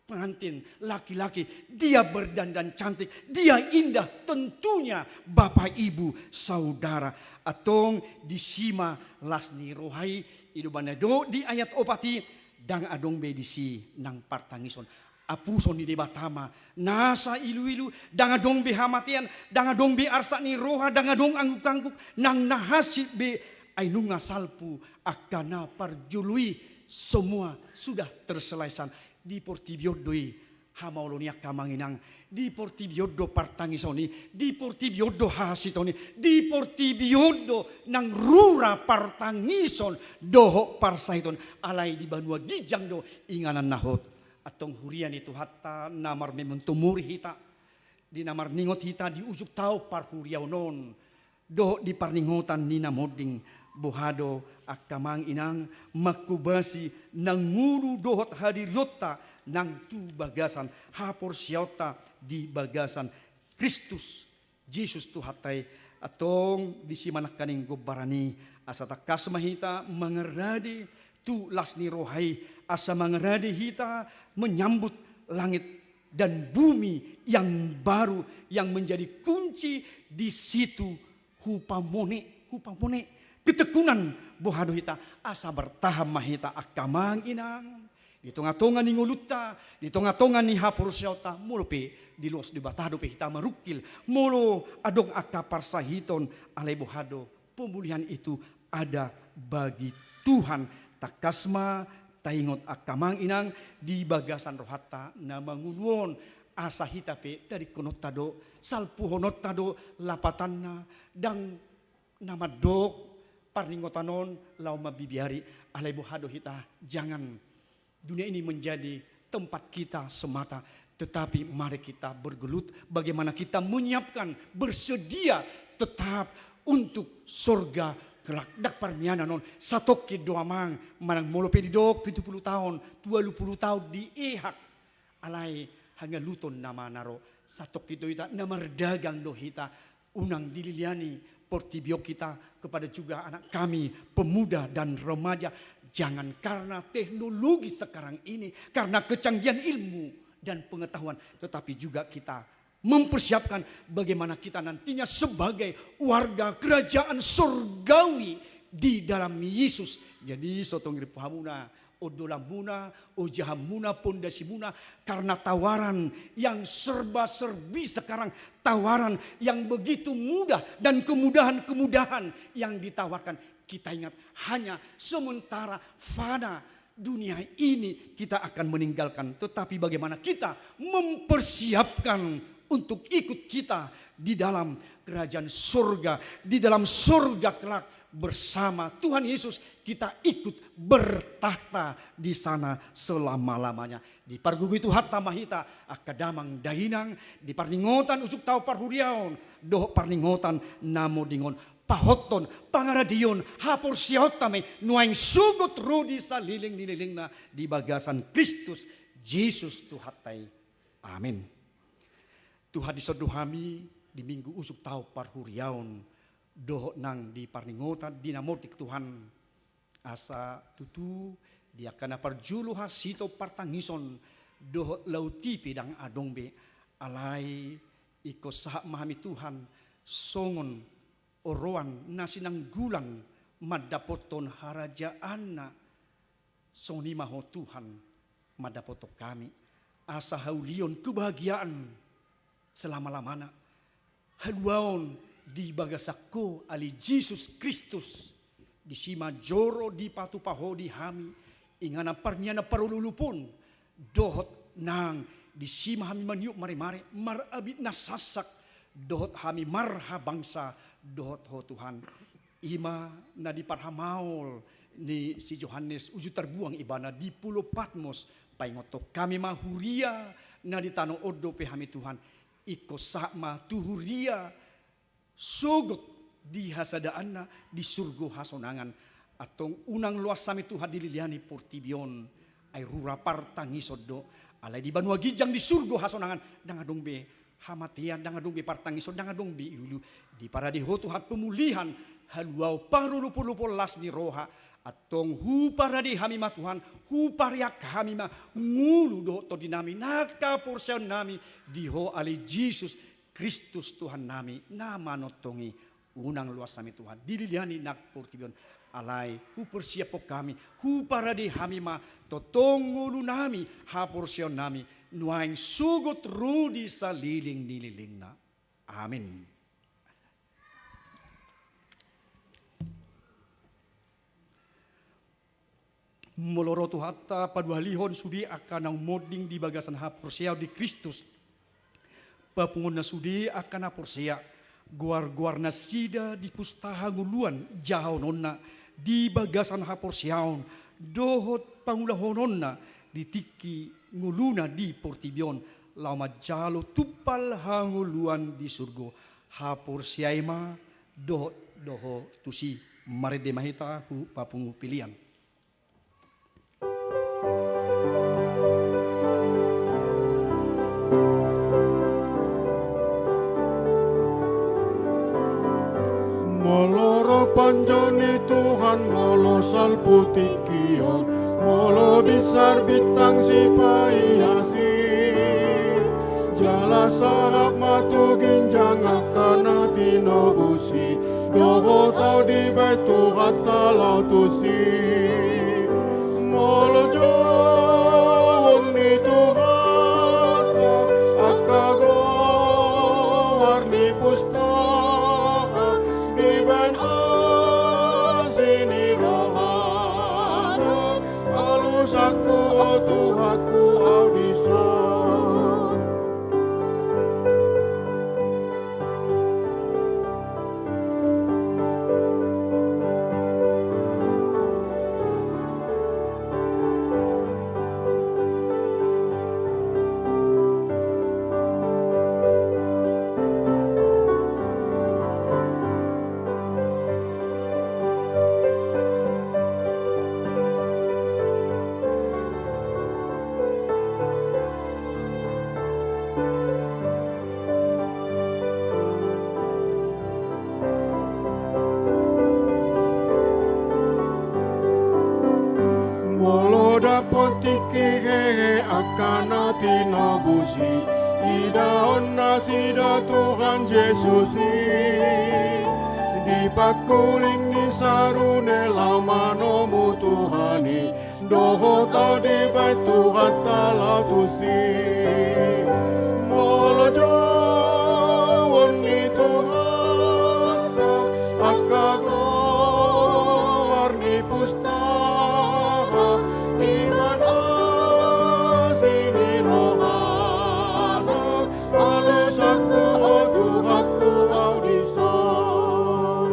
pengantin laki-laki, dia berdandan cantik, dia indah, tentunya Bapak, Ibu, Saudara. Antong disi ma las ni roha i. I do umbahen na didok di ayat opat i, ndang adong be disi nang partangison. Apuson ni Debata ma nasa iluilu, ndang adong be hamatean, ndang adong be arsak ni roha, ndang adong anggukangguk, nang na hansit be. Ai nunga salpu angka na parjolo i, semua sudah terselesaikan. Di portibi on do i hamaolon i, angka amang inang. Di portibi on do partangison i, di portibi on do hahansiton i, di portibi on do nang rura partangison dohot parsahiton. Alai di banua ginjang do inganan na hot. Antong huria ni Tuhanta na marmementumuri hita, di na marningot hita di ujung taon parhuriaon on, dohot di parningotan ni na monding, boha do angka amang inang manghobasi nang ngolu dohot hadirionta nang tu bagasan haporseaonta di bagasan Kristus Jesus Tuhanta i. Antong disi ma nangkaning gombaran i, asa tangkas ma hita mangarade tu las ni roha i, asa mangarade hita menyambut langit dan bumi yang baru, yang menjadi kunci di situ hupamone, hupamone. Ketekunan boha do hita, asa bertahan ma hita angka amang inang. Di tonga-tonga ni ngolunta, di tonga-tonga ni haporseaonta, molo pe dilos Debata dope hita marungkil, molo adong angka parsahiton, alai boha do, pemulihan itu ada bagi Tuhan. Tangkas ma taingot angka amang inang di bagasan rohanta na mangolu on, asa hita pe taringkononta do, salpuhononta do lapatanna, ndang na mandok parningotan on laho mambibiari, alai boha do hita, jangan dunia ini menjadi tempat kita semata, tetapi mari kita bergelut bagaimana kita menyiapkan, bersedia tetap untuk sorga kelak. Ndang parmianan on, satongkin do amang, manang molo pe didok pitu pulu taon, tolu pulu taon diehak. Alai hangaluton nama na ro, satongkin do hita, na mardagang do hita, unang dililiani portibi on hita, kepada juga anak kami, pemuda dan remaja, jangan karena teknologi sekarang ini, karena kecanggihan ilmu dan pengetahuan, tetapi juga kita mempersiapkan bagaimana kita nantinya sebagai warga kerajaan sorgawi di dalam Yesus. Jadi, so tung ripu hamuna, ondolanmuna, ojahanmuna, pondasimuna, karena tawaran yang serba-serbi sekarang, tawaran yang begitu mudah dan kemudahan-kemudahan yang ditawarkan. Kita ingat, hanya sementara, fana dunia ini kita akan meninggalkan, tetapi bagaimana kita mempersiapkan untuk ikut kita di dalam kerajaan sorga, di dalam sorga kelak bersama Tuhan Yesus, kita ikut bertakhta di sana selama-lamanya. Dipargogoi Tuhanta ma hita, angka damang dainang, di parningotan ujung taon parhuriaon dohot parningotan na moding on, pahothon, pangaradion haporseaonta ma i nuaeng sogot ro di saleleng ni lelengna di bagasan Kristus Jesus Tuhanta i. Amin. Tuhan, dison do hami di Minggu ujung taon parhuriaon dohot nang di parningotan di na moding, Tuhan, asa tutu di angka na parjolo hasitom partangison dohot lauti pe ndang adong be, alai ingkon sahat ma hami, Tuhan, songon oroan na sinanggulan mandapothon harajaanna. Songon i ma Ho, Tuhan, mandapothon hami asa haulion kebahagiaan selama-lamana, haluaon di bagasan Ho ale Jesus Kristus. Disi ma joro dipatupa Ho di hami inganan parmianan parolopolop on, dohot nang disi ma hami maniop maremare, marabit na sansak, dohot hami marhabangsa dohot Ho, Tuhan. I ma na di parhamaol ni si Johannes uju tarbuang ibana di Pulo Patmos, paingothon hami ma huria na di tano on dope hami, Tuhan. Ingkon sahat ma tu huria sogot di hasadaanna di surgo hasonangan. Antong unang loas hami, Tuhan, dililiani portibi on, ai rura partangison do. Alai di banua ginjang di surgo hasonangan ndang adong be hamatean, ndang adong be partangison, ndang adong be ilu-ilu. Diparade Ho, Tuhan, pemulihan, haluaon, parolopolopon, las ni roha. Antong huparade hami ma, Tuhan, hupareak hami ma ngolu dohot tondinami, nang haporseaonnami di Ho ale Jesus Kristus Tuhannami, na manongtong i. Unang loas hami, Tuhan, dililiani nang portibi on, alai huparsiaphon hami, huparade hami ma tongtong ngolunami, haporseaonnami, nuaeng sogot ro di saleleng ni lelengna. Amin. Molo ro Tuhanta paduahalihon sude angka naung monding di bagasan haporseaon di Kristus, papunguonna sude angka na porsea, goargoarnasida di pustaha ngoluan jahaononna di bagasan haporseaon dohot pangulahononna di tingki ngoluna di portibi on, laho manjalo tumpal hangoluan di surgo. Haporseai ma dohot do ho tusi. Marende ma hita hu papungu pelean. Molo ro panjou ni Tuhan, molo salpu tingki on, molo binsar bintang sipaiasi, Jala sangap ma tu ginjang angka na tinobus i, dohot ahu dibahen Tuhanta laho tusi. Molo jouon ni Tuhanta angka goar ni pustaka, dibahen asi ni rohana, alusanku, o Tuhanku, ahu dison. Molo dapot tingki hehe angka na tinobus i, idaon nasida Tuhan Jesus i. Di pangkuling ni sarune laho manomu Tuhan i, dohot ahu dibahen Tuhanta laho tusi. Molo jouon ni Tuhanta angka goar ni pustaka, dibahen asi ni rohana, alusanku, o Tuhanku, ahu dison.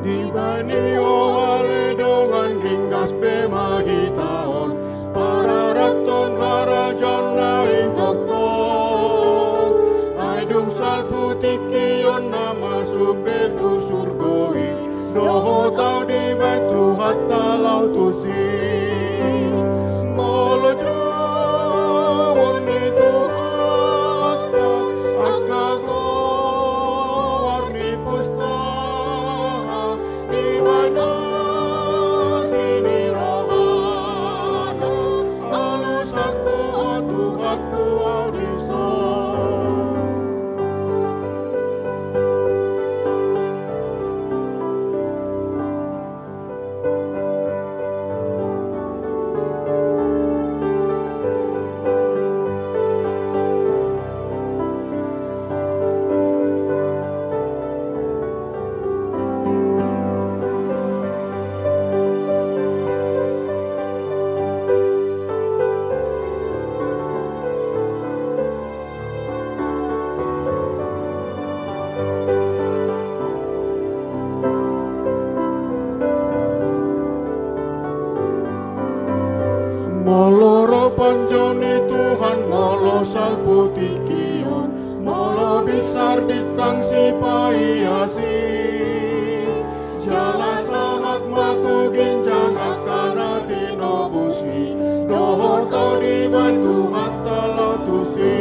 Dibahen i, o ale dongan, ringgas be ma hita on pararathon harajaon na ingkongkong. Ai dung salpu tingki on na masuk be tu surgo i, dohot ahu dibahen Tuhanta laho tusi. Molo jouon ni Tuhanta angka goar ni pustaka, dibahen asi ni rohana, alusanku, o Tuhanku, ahu dison. Molo ro panjou ni Tuhan, molo salpu tingki on, molo binsar bintang sipaias i, jala sangap ma tu ginjang angka na tinobus i, dohot ahu dibahen Tuhanta laho tusi.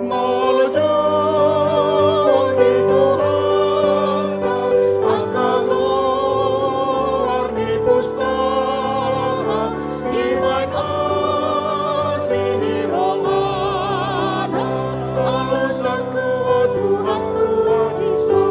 Molo jouon ni Tuhanta angka goar ni pustaka, dibahen asi ni rohana, alusanku, o Tuhanku, ahu dison.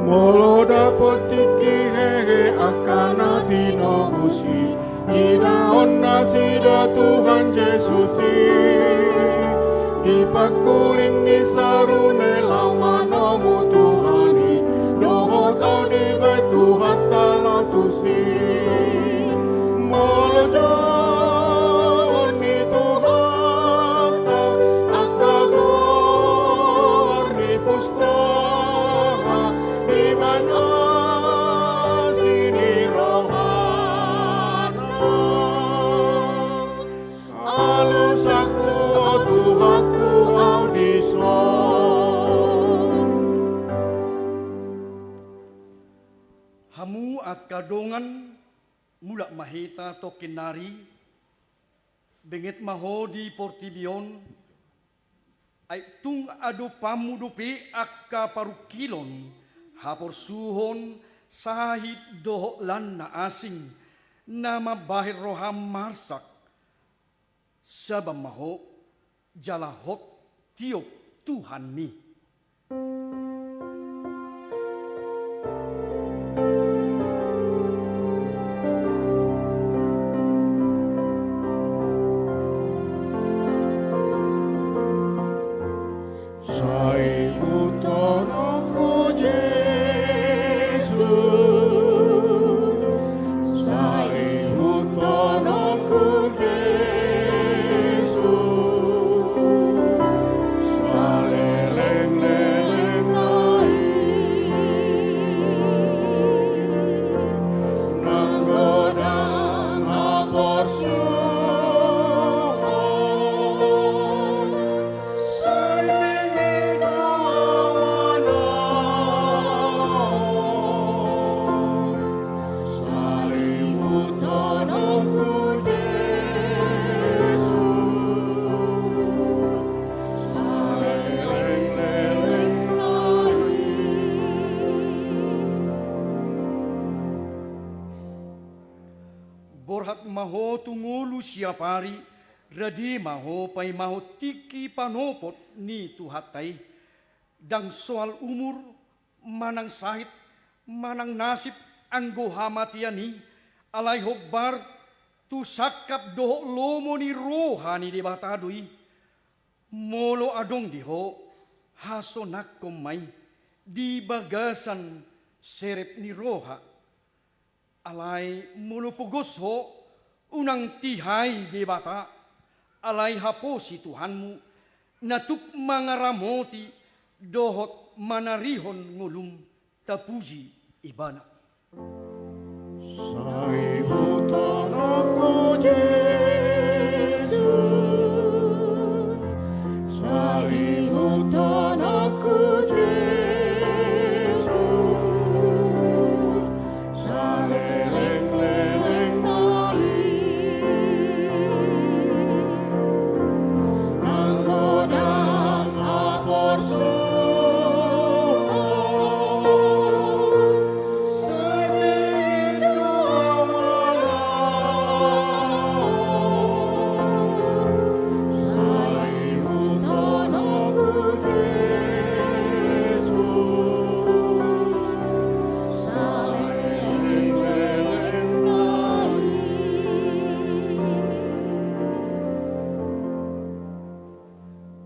Molo dapot tingki hehe angka na tinobus i, idaon nasida Tuhan Jesus i. Di pangkuling ni sarune laho manomu Tuhan i, dohot au dibaen Tuhanta laho tusi. Molo jor ni Tuhanta angka goar ni pustaha, dibaen asi ni rohana. Alusangku, o Tuhanku, au dison. Hamu angka dongan, mulak ma hita tongkin nari, benget ma ho di portibi on, ai tung adopanmu dope angka parungkilon, haporsuhon, sahit dohot lan na asing, na mambahen roham marsak. Sabar ma ho, jala hot tiop Tuhanmi. Sai ihuthononku Jesus, sai ihuthononku Jesus, saleleng-lelengna i, nang godang haporsuhon. Sai ihuthononku Jesus, saleleng-lelengna i. Borhat ma ho tu ngolu siapari, rade ma ho paimahon tingki panopot ni Tuhanta i. Ndang soal umur, manang sahit, manang nasib anggo hamatean i, alai hombar tu sangkap dohot lomo ni roha ni Debata do i. Molo adong di ho, hasonangkon ma i di bagasan serep ni roha. Alai molo pogos ho, unang tihai Debata, alai haposi Tuhanmu, na tuk mangaramoti dohot manarihon ngolum, tapuji Ibana. Sai ihuthononku Jesus, sai ihuthononku Jesus, saleleng-lelengna i, nang godang haporsuhon.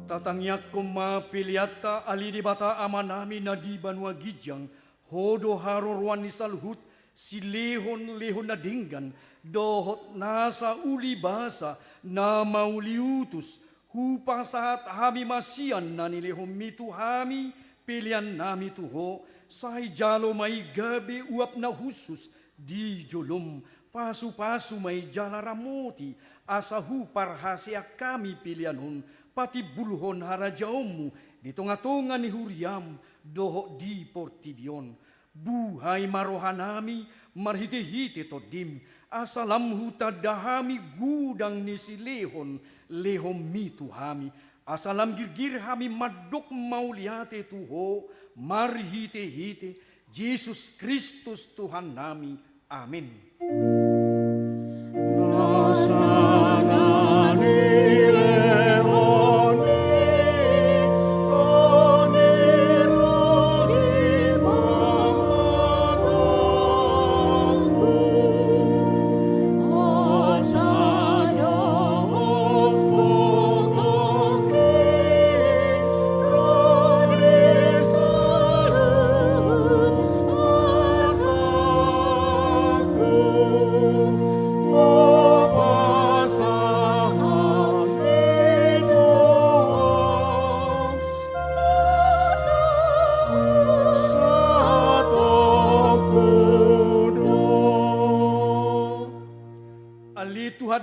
Tatangiangkon ma peleanta, ale Debata Amanami na di banua ginjang, Ho do haroroan ni saluhut silehon-lehon na denggan, dohot nasa uli basa na mauliutus. Hupasahat hami ma sian na nilehonmi tu hami peleannami tu Ho, sai jalo ma i gabe uap na hushus di jolom. Pasupasu ma i jala ramoti, asa huparhaseang hami pelean on patimbulhon harajaonmu di tonga-tonga ni huriam dohot di portibi on. Buhai ma rohanami marhite-hite Tondim, asa lam hutanda hami godang ni silehon-lehonmi tu hami, asa lam girgir hami mandok mauliate tu Ho marhite-hite Jesus Kristus Tuhannami. Amen.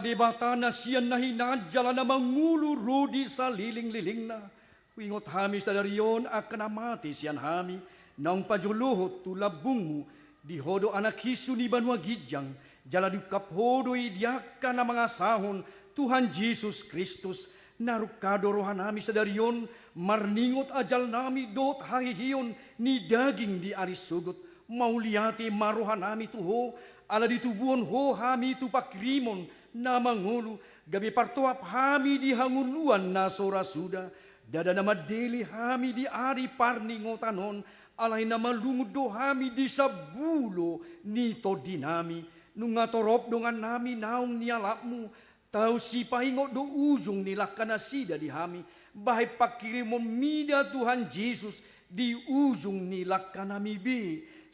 Debata na sian na hinan jala na mangolu ro di salelenglelengna. Huingot hami sadari on angka na mate sian hami, naung pajolohon tu lambungmu, di Ho do Anak hinsu ni banua ginjang, jala diungkap Ho do i di angka na mangasahon Tuhan Jesus Kristus. Na rungka do rohanami sadari on, marningot ajalnami dohot haheheon ni daging di ari sogot. Mauliate ma rohanami tu Ho, ala ditubuhon Ho hami tu pangkirimon na mangolu, gabe partoap hami di hangoluan na so ra suda. Ndada na mandele hami di ari parningotan on, alai na malungun do hami di sambulo ni tondinami. Nunga torop dongannami naung nialapmu, tau sipaingot do ujung ni langka nasida di hami. Bahen pangkirimon mida Tuhan Jesus di ujung ni langkanami be.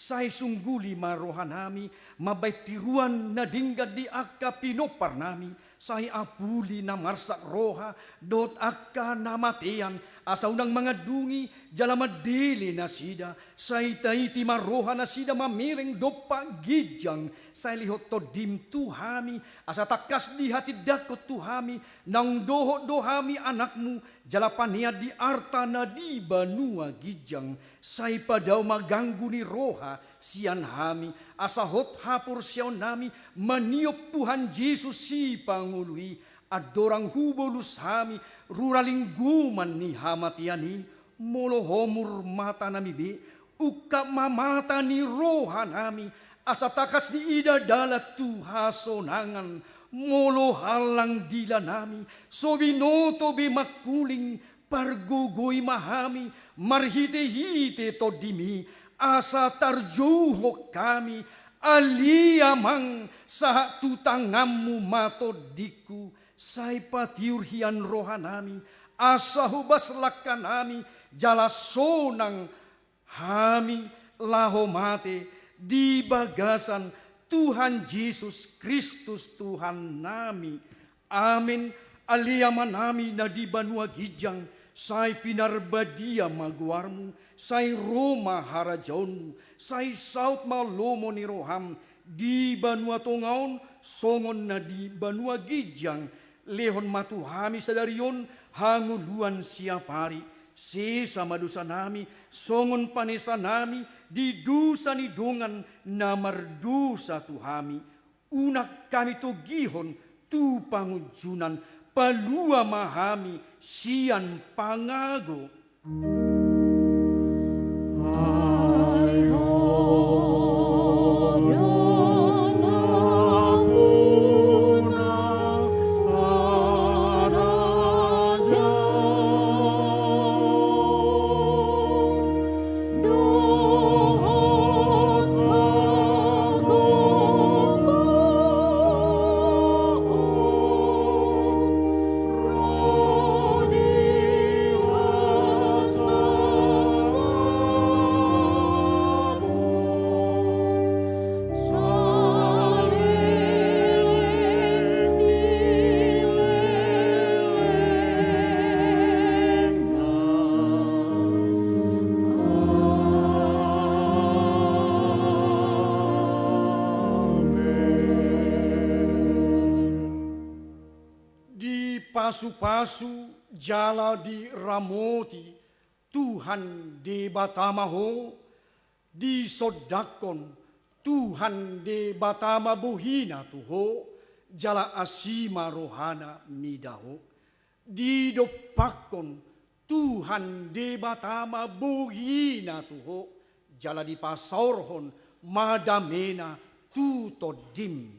Sai sungguli ma rohanami mambahen tiruan na denggan di angka pinomparnami. Sai apuli na marsak roha dohot angka na matean, asa unang mangandungi jala mandele nasida. Sai taiti ma rohanasida mamereng dompak ginjang. Sai lehon tondim tu hami, asa tangkas dihatindangkon tu hami, naung dohot do hami anakmu, jala panean di arta na di banua ginjang. Sai padao ma ganggu ni roha sian hami, asa hot haporseaonnami maniop Tuhan Jesus Sipangolu i. Andorang hubolus hami rura linggoman ni hamatean i, molo homur matanami be, ungkap ma mata ni rohanami, asa tangkas diida dalan tu hasonangan. Molo hallang dilanami, so binoto be mangkuling pargogoi ma hami marhitehite tondimi, asa tarjouhon hami. Ale Amang, sahat tu tanganmu ma tondingku. Sai patiur hian rohanami, asa hobas langkanami, jala sonang hami laho mate di bagasan Tuhan Jesus Kristus Tuhannami. Amen. Ale Amanami na di banua ginjang, sai pinarbadia ma goarmu, sai ro ma harajaonmu, sai saut ma lomo ni roham di banua tonga on songon na di banua ginjang. Lehon ma tu hami sadari on hangoluan siapari. Sesa ma dosanami songon panesanami di dosa ni dongan na mardosa tu hami. Unang hami togihon tu pangunjunan, palua ma hami sian pangago. Dipasupasu jala diramoti Tuhan Debata ma ho, disondangkon Tuhan Debata ma bohina tu ho, jala asi ma rohana mida ho. Didompakkon Tuhan Debata ma bohina tu ho, jala dipasaorhon ma damena tu tondim.